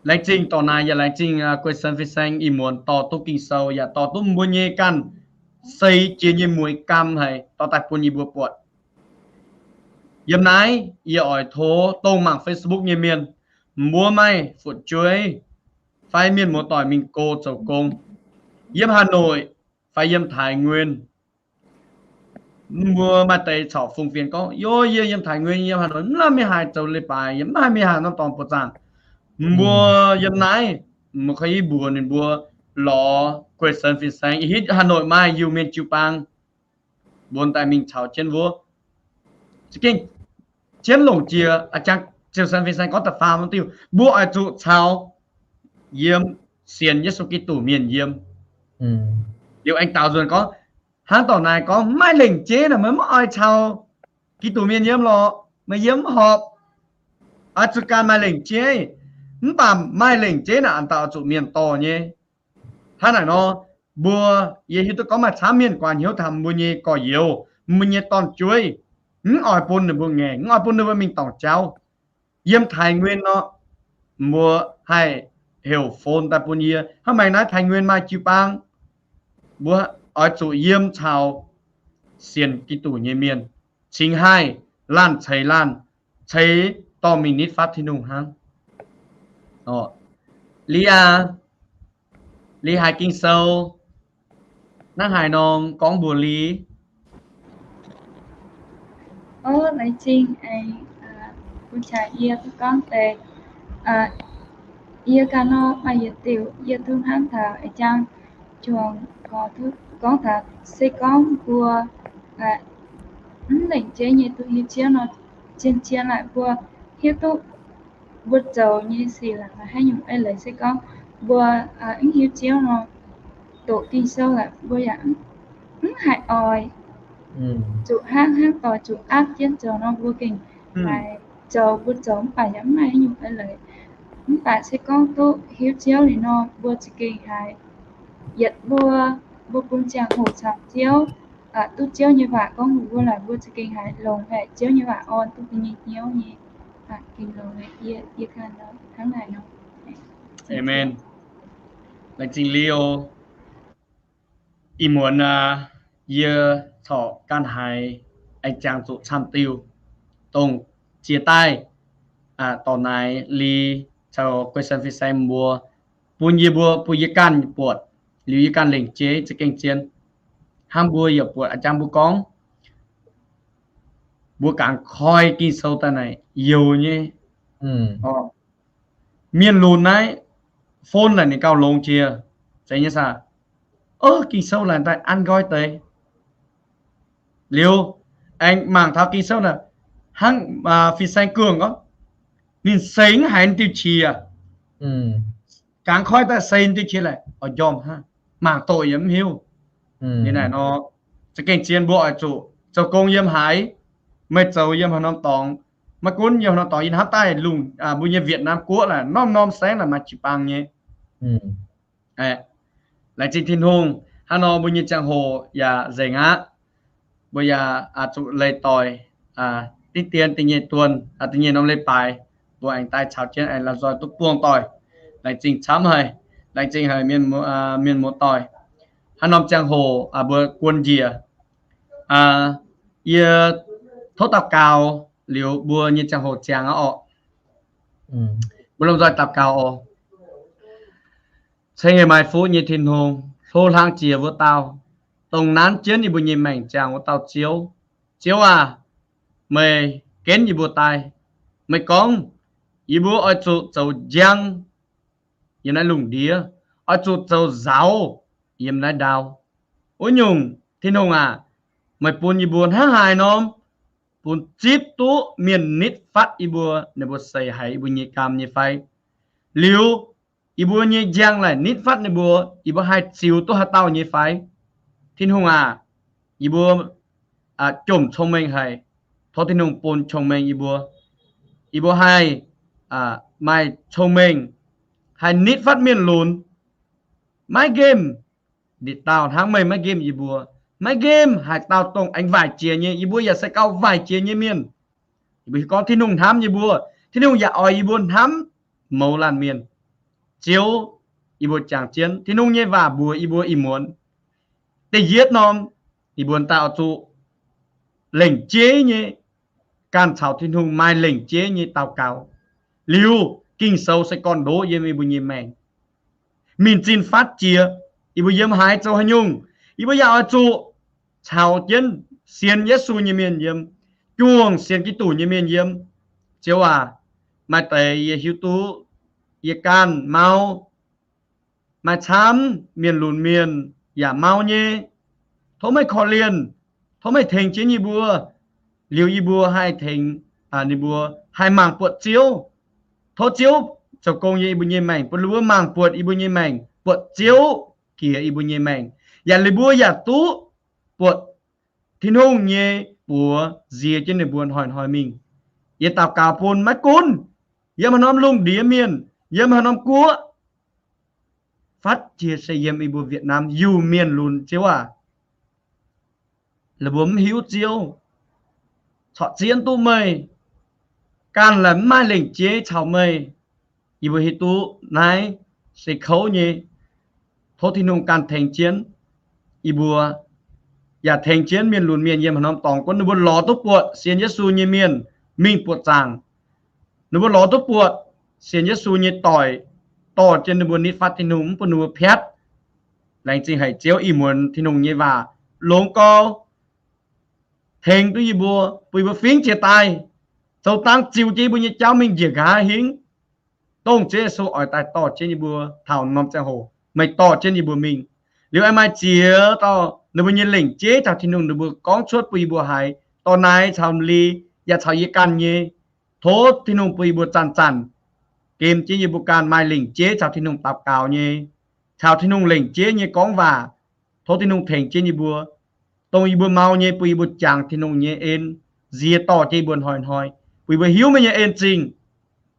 Laengz zingh dorh naaic yaac laengz zingh Guei Sen Fin Saeng ih muonz dorh duqv Ging-Sou yaac dorh duqv mbuo nyei ganh seix jiex nyei mueiz gaam haic dorh daaih bun yie mbuo buatc. Yiem naaiv yie oix tov dongh mangc Facebook nyei mienh, mbuo maaih fu'jueiv fai mienh muoz-doic mingh go zoux gong yiem Hà Nội fai yiem Thái Nguyên. Mbuo maaih deix corc fungx fienx gorngv, yie yiem Thái Nguyên, yiem Hà Nội mv lamh mingh haaix zoux leiz-baaix, yie mv haih mingh haaix norm dorngx buoz-zaangc. Mbuo yiem naaiv, mbuo koi i mbuox ninh mbuo lorz Guei Sen Fin Saeng, ih hitv Hà Nội maaih Iu-Mienh jiu-baang, mbuo daaih mingh caux jienv wuov. Za'gengh jienv longc jiex a'jang Guei Sen Fin Saeng gorngv da'faam diuh, mbuo oix zuqc caux yiem sienx Yesu Giduc mienh yiem. Liuz aengx daaux nzuonx gorngv, hnangv dorc naaic gorngv, maaih lengc jeiv naaic meih mv oix caux Giduc mienh yiem lorqc, meih yiem mv horpc. Oix zuqc ganh maaih lengc jeiv. Mv baac maaih lengc jeiv naaic a'ndauh oix zuqc mienh dorh nyei. Hnangv naaic nor, mbuo, yie hiuv duqv gorngv maaih camv mienh guaax hnyouv taux mbuo nyei gorx-youz, mbuo nyei dorn-jueiv, mv oix bun ninh mbuo ngaengc, mv oix bun ninh mbuo mingh dorngc jauv. Yiem Thái Nguyên nor, mbuo haih heuc phone daaih bun yie, hnangv maengx naaiv Thái Nguyên maaih jiu-baang. Mbuo oix zuqc yiem caux sienx Giduc nyei mienh, cingx haih laanh ceix laanh, ceix dorh mingh nitv fatv Tin-Hungh hnangv. Li aac, li haiz Ging-Sou hnangv haaix nor gorngv mbuox li. Ov, laengz zingh aengx bun qangx yie duqv gorngv deix. Yie ganh nor maaih yietc diuc yie duqv hnamv taux a'jang juangc gorngv taux se gorngv mbuo mv lengc jeiv nyei duqv hiuv Ziouv nor, zien-zien laaic mbuo hiuv duqv mbuo zoux nyei sic laaix haaix nyungc eix leiz se gorngv mbuo mv hiuv Ziouv nor, doqc Ging-Sou laaix mbuo yaac mv haiz oix. Zuqc hnangv hnangv doix zuqc aapv jienv zoux nor mbuo gengh haiz zoux mbuo zoux mv baac yaac mv maaih haaix nyungc eix leiz. Mv baac se gorngv duqv hiuv Ziouv liuz nor mbuo za'gengh haiz yietc mbuo, mbuo bun ziangh hoc caux Ziouv, duqv Ziouv nyei waac gorngv mbuox mbuo laaix mbuo za'gengh haiz longx haic, Ziouv nyei waac orn duqv mbuo nyei hnyouv nyei. Gengh longx haic, yie ganh hnangv naaic nor. Aamen. Laengz zingh Leo. Ih muonz aac, yie corc ganh haiz aengx jangx zuqc camv diuh, dongh jiex daaih dorc naaic li caux Guei Sen Fin Saeng mbuo bun yie mbuo, bun yie ganh buatc, liuz yie ganh lengc jeiv za'gengh zien. Hnangv mbuo yaac buatc a'jang mbuo gorngv, mbuo gangx koi Ging-Sou daaih naaic youx nyei. Mienh lunx naaiv phone naaic ninh gauh longx jiex, zeiz nyei saah? Ov, Ging-Sou laaic daaih an nqoi deix. Liuz aengx mangc taux Ging-Sou naaic, hnangv fin-saeng guangc gorngv, ninh seix mv haiz ninh diuh qiex, gangx koiv daaih seix ninh diuh qiex laaic oix njormh hnangv, mangc doqc yaac mv hiuv. Ninh naaic nor, za'gengh zien mbuo oix zuqc zoux gong yiem haaix, meih zoux yiem haaix norm dorngx, maiv gunv yiem haaix norm dorngx, yie hnamv daaih lungh mbuo nyei Việt Nam guoqv laaic norm-norm saengv laaic maaih jiu-baang nyei. Laengz zingh Tin-Hungh, hnangv nor mbuo nyei ziangh hoc yaac nzengc aqv. Mbuo yaac zuqc leih doic diqv dien da'nyeic duonh, da'nyeic norm leiz-baaix, mbuo aengx daaih caux jienv aengx la'nzoih duqv buangh doic. Laengz zingh camv haic, laengz zingh haic mienh muoz doic. Hnangv norm ziangh hoc mbuo guon njiec, yie tov daux gaux liuz mbuo nyei ziangh hoc ziangx aqv orqc. Mbuo lomh nzoih daux gaux oc. Ceng-Yenh maaih fuqv nyei Tin-Hungh, hlo hlang jiex wuov dauh, dongh nanv jienv yie mbuo nyei maengc ziangh wuov dauh Ziouv. Ziouv aac, meih genv yie mbuo daaih. Meih gorngv, yie mbuo oix zuqc zoux njang yiem naaiv lungh ndiev, oix zuqc zoux nzauz yiem naaiv ndau. Wuov nyungc, Tin-Hungh aac, meih bun yie mbuo hnangv haaix norm bun zipv duqv mienh nitv fatv yie mbuo, ninh mbuo seix haiz yie mbuo nyei gaam nyei fai? Liuz, yie mbuo nyei njang laaic nitv fatv ninh mbuo, yie mbuo haih ziux duqv haaix dauh nyei fai? Tin-Hungh aac, yie mbuo jomc cong-mengh haic. Tov Tin-Hungh bun cong-mengh yie mbuo. Yie mbuo haih maaih cong-mengh, haih nitv fatv mienh lunx. Maiv nqemh ndie-dauh hnangv meih maiv nqemh yie mbuo. Maiv nqemh haaix dauh dongh aengx waaic jiex nyei, yie mbuo yaac se gauh waaic jiex nyei mienh. Yie mbuo hiuv gorngv Tin-Hungh hnamv yie mbuo, Tin-Hungh yaac oix yie mbuo hnamv mouz laanh mienh. Ziouv, yie mbuo jangx jienv Tin-Hungh nyei waac mbuox yie mbuo ih muonz, da'yietv norm, yie mbuo daaih oix zuqc lengc jeiv nyei ganh caux Tin-Hungh maaih lengc jeiv nyei daux gaux. Liuz, Ging-Sou se gorn-ndoqv yiem yie mbuo nyei maengc. Mingh zinh fatv jiex, yie mbuo yiem haaix zoux haaix nyungc, yie mbuo yaac oix zuqc caux jienv sienx Yesu nyei mienh yiem, juangc sienx Giduc nyei mienh yiem. Ziouv aac, maaih deix yie hiuv duqv yie ganh mau, maaih camv mienh lunx mienh yaac mau nyei. Tov meih korv-lienh, tov meih tengx jienv yie mbuo, liuz yie mbuo haih tengx ninh mbuo haih mangc buatc Ziouv. Tov Ziouv zoux gong yiem yie mbuo nyei maengc, bun ninh mbuo mangc buatc yie mbuo nyei maengc, buatc Ziouv jiex yie mbuo nyei maengc, yaac ninh mbuo yaac duqv buatc Tin-Hungh nyei buoz nzie jienv ninh mbuo hnoi-hnoi mingh. Yie daux gaux bun maiv gunv yiem haaix norm lungh ndiev mienh, yiem haaix norm guoqv, fatv jiex se yiem yie mbuo Việt Nam Iu-Mienh lunx, Ziouv aac, ninh mbuo mv hiuv Ziouv, corc zien duqv meih, ganh laaix mv maaih lengc jeiv caux meih. Yie mbuo hiuv duqv naaiv se kouv nyei. Tov Tin-Hungh ganh tengx jienv yie mbuo, yaac tengx jienv mienh lunx mienh yiem haaix norm dorngx gunv ninh mbuo lorz duqv buatc sienx Yesu nyei mienh mingh buoqc zaangc. Ninh mbuo lorz duqv buatc sienx Yesu nyei doic dorh jienv ninh mbuo nitv fatv Tin-Hungh, mv bun ninh mbuo piatv. Laengz zingh haic Ziouv, ih muonz Tin-Hungh nyei waac longx gorx tengx duqv yie mbuo, bun yie mbuo fingx jiex daaih zoux dangx ziux jienv yie mbuo nyei jauv mingh njiec nqa'haav hingv. Dongh Ziouv Yesu oix daaih dorh jienv yie mbuo taux norm ziangh hoc, meih dorh jienv yie mbuo mingh. Liuz aengx maaih ziex dauh ninh mbuo nyei lengc jeiv caux Tin-Hungh ninh mbuo gorngv cuotv bun yie mbuo haiz, dorh naaiv caux m'li yaac caux yie ganh nyei. Tov Tin-Hungh bun yie mbuo zanc-zanc gem jienv yie mbuo ganh maaih lengc jeiv caux Tin-Hungh daux gaux nyei, caux Tin-Hungh lengc jeiv nyei gorngv waac. Tov Tin-Hungh tengx jienv yie mbuo, dongh yie mbuo mau nyei bun yie mbuo jangx Tin-Hungh nyei en, nziex dorh jienv yie mbuo hnoi-hnoi, bun yie mbuo hiuv meih nyei en zingh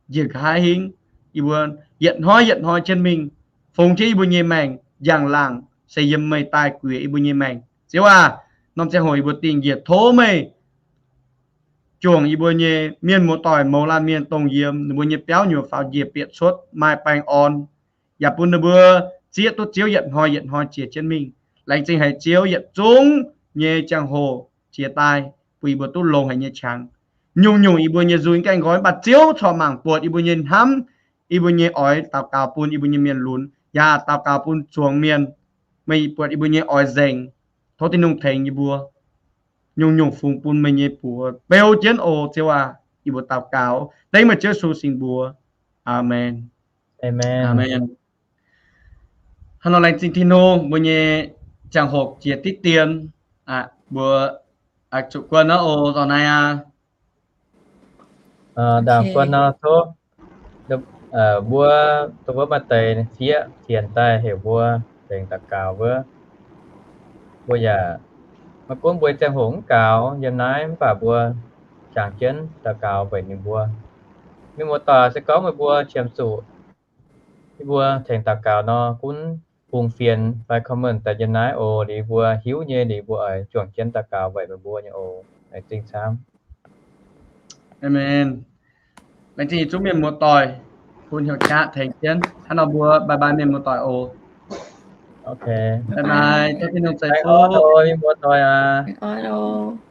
njiec nqa'haav hingv. Yie mbuo yietc hnoi yietc hnoi jienv mingh, fungx jienv yie mbuo nyei maengc njang-laangc se yiem meih daaih guiex yie mbuo nyei maengc. Ziouv aac, norm ziangh hoc yie mbuo dingh njiec tov meih juangc yie mbuo nyei mienh muoz-doic mouz laanh mienh dongh yiem ninh mbuo nyei biauv nyuoqc faaux njiec bieqc cuotv maaih baengh orn, yaac bun ninh mbuo zieqv duqv Ziouv yietc hnoi yietc hnoi jiex jienv mingh. Laengz zingh haic Ziouv, yietc zungv nyei ziangh hoc jiex daaih bun yie mbuo duqv longx haic nyei qangx. Nyungc-nyungc yie mbuo nyei nzuih gaengh nqoi, mv baac Ziouv corc mangc buatc yie mbuo nyei hnamv, yie mbuo nyei oix daux gaux bun yie mbuo nyei mienh lunx, yaac daux gaux bun zuangx mienh. Meih buatc yie mbuo nyei oix nzengc. Tov Tin-Hungh tengx yie mbuo nyungc-nyungc fungx bun meih nyei buoz beu jienv oc. Ziouv aac, yie mbuo daux gaux dengv meih Ziouv Yesu singx mbuox. Aamen. Aamen. Hnangv nor laengz zingh Tin-Hungh, mbuo nyei ziangh hoc jiex diqv dien, mbuo zuqc guon aqv oc. Dongh naaiv aqv, Ndaangc guon nor tov mbuo, dongh wuov maaih deix fiev fienx daaih heuc mbuo tengx daux gaux wuov, mbuo yaac maiv gunv mbuo ziangh hoc mv gaux yiem naaiv, mv baac mbuo jangx jienv daux gaux weic ninh mbuo. Mienh muoz-doic, se gorngv meih mbuo qiemx zuqc yie mbuo tengx daux gaux nor, gunv bungx fienx fai comment daaih yiem naaiv oc. Liuz mbuo hiuv nyei, liuz mbuo oix juangc jienv daux gaux weic meih mbuo nyei oc. Laengz zingh camv. Aamen. Laengz zingh yietc zungv mienh muoz-doic bun hnyouv qaqv tengx jienv. Hnangv nor mbuo bye bye mienh muoz-doic oc. Bye bye, tov Tin-Hungh ceix fuqv. Mienh muoz-doic aac.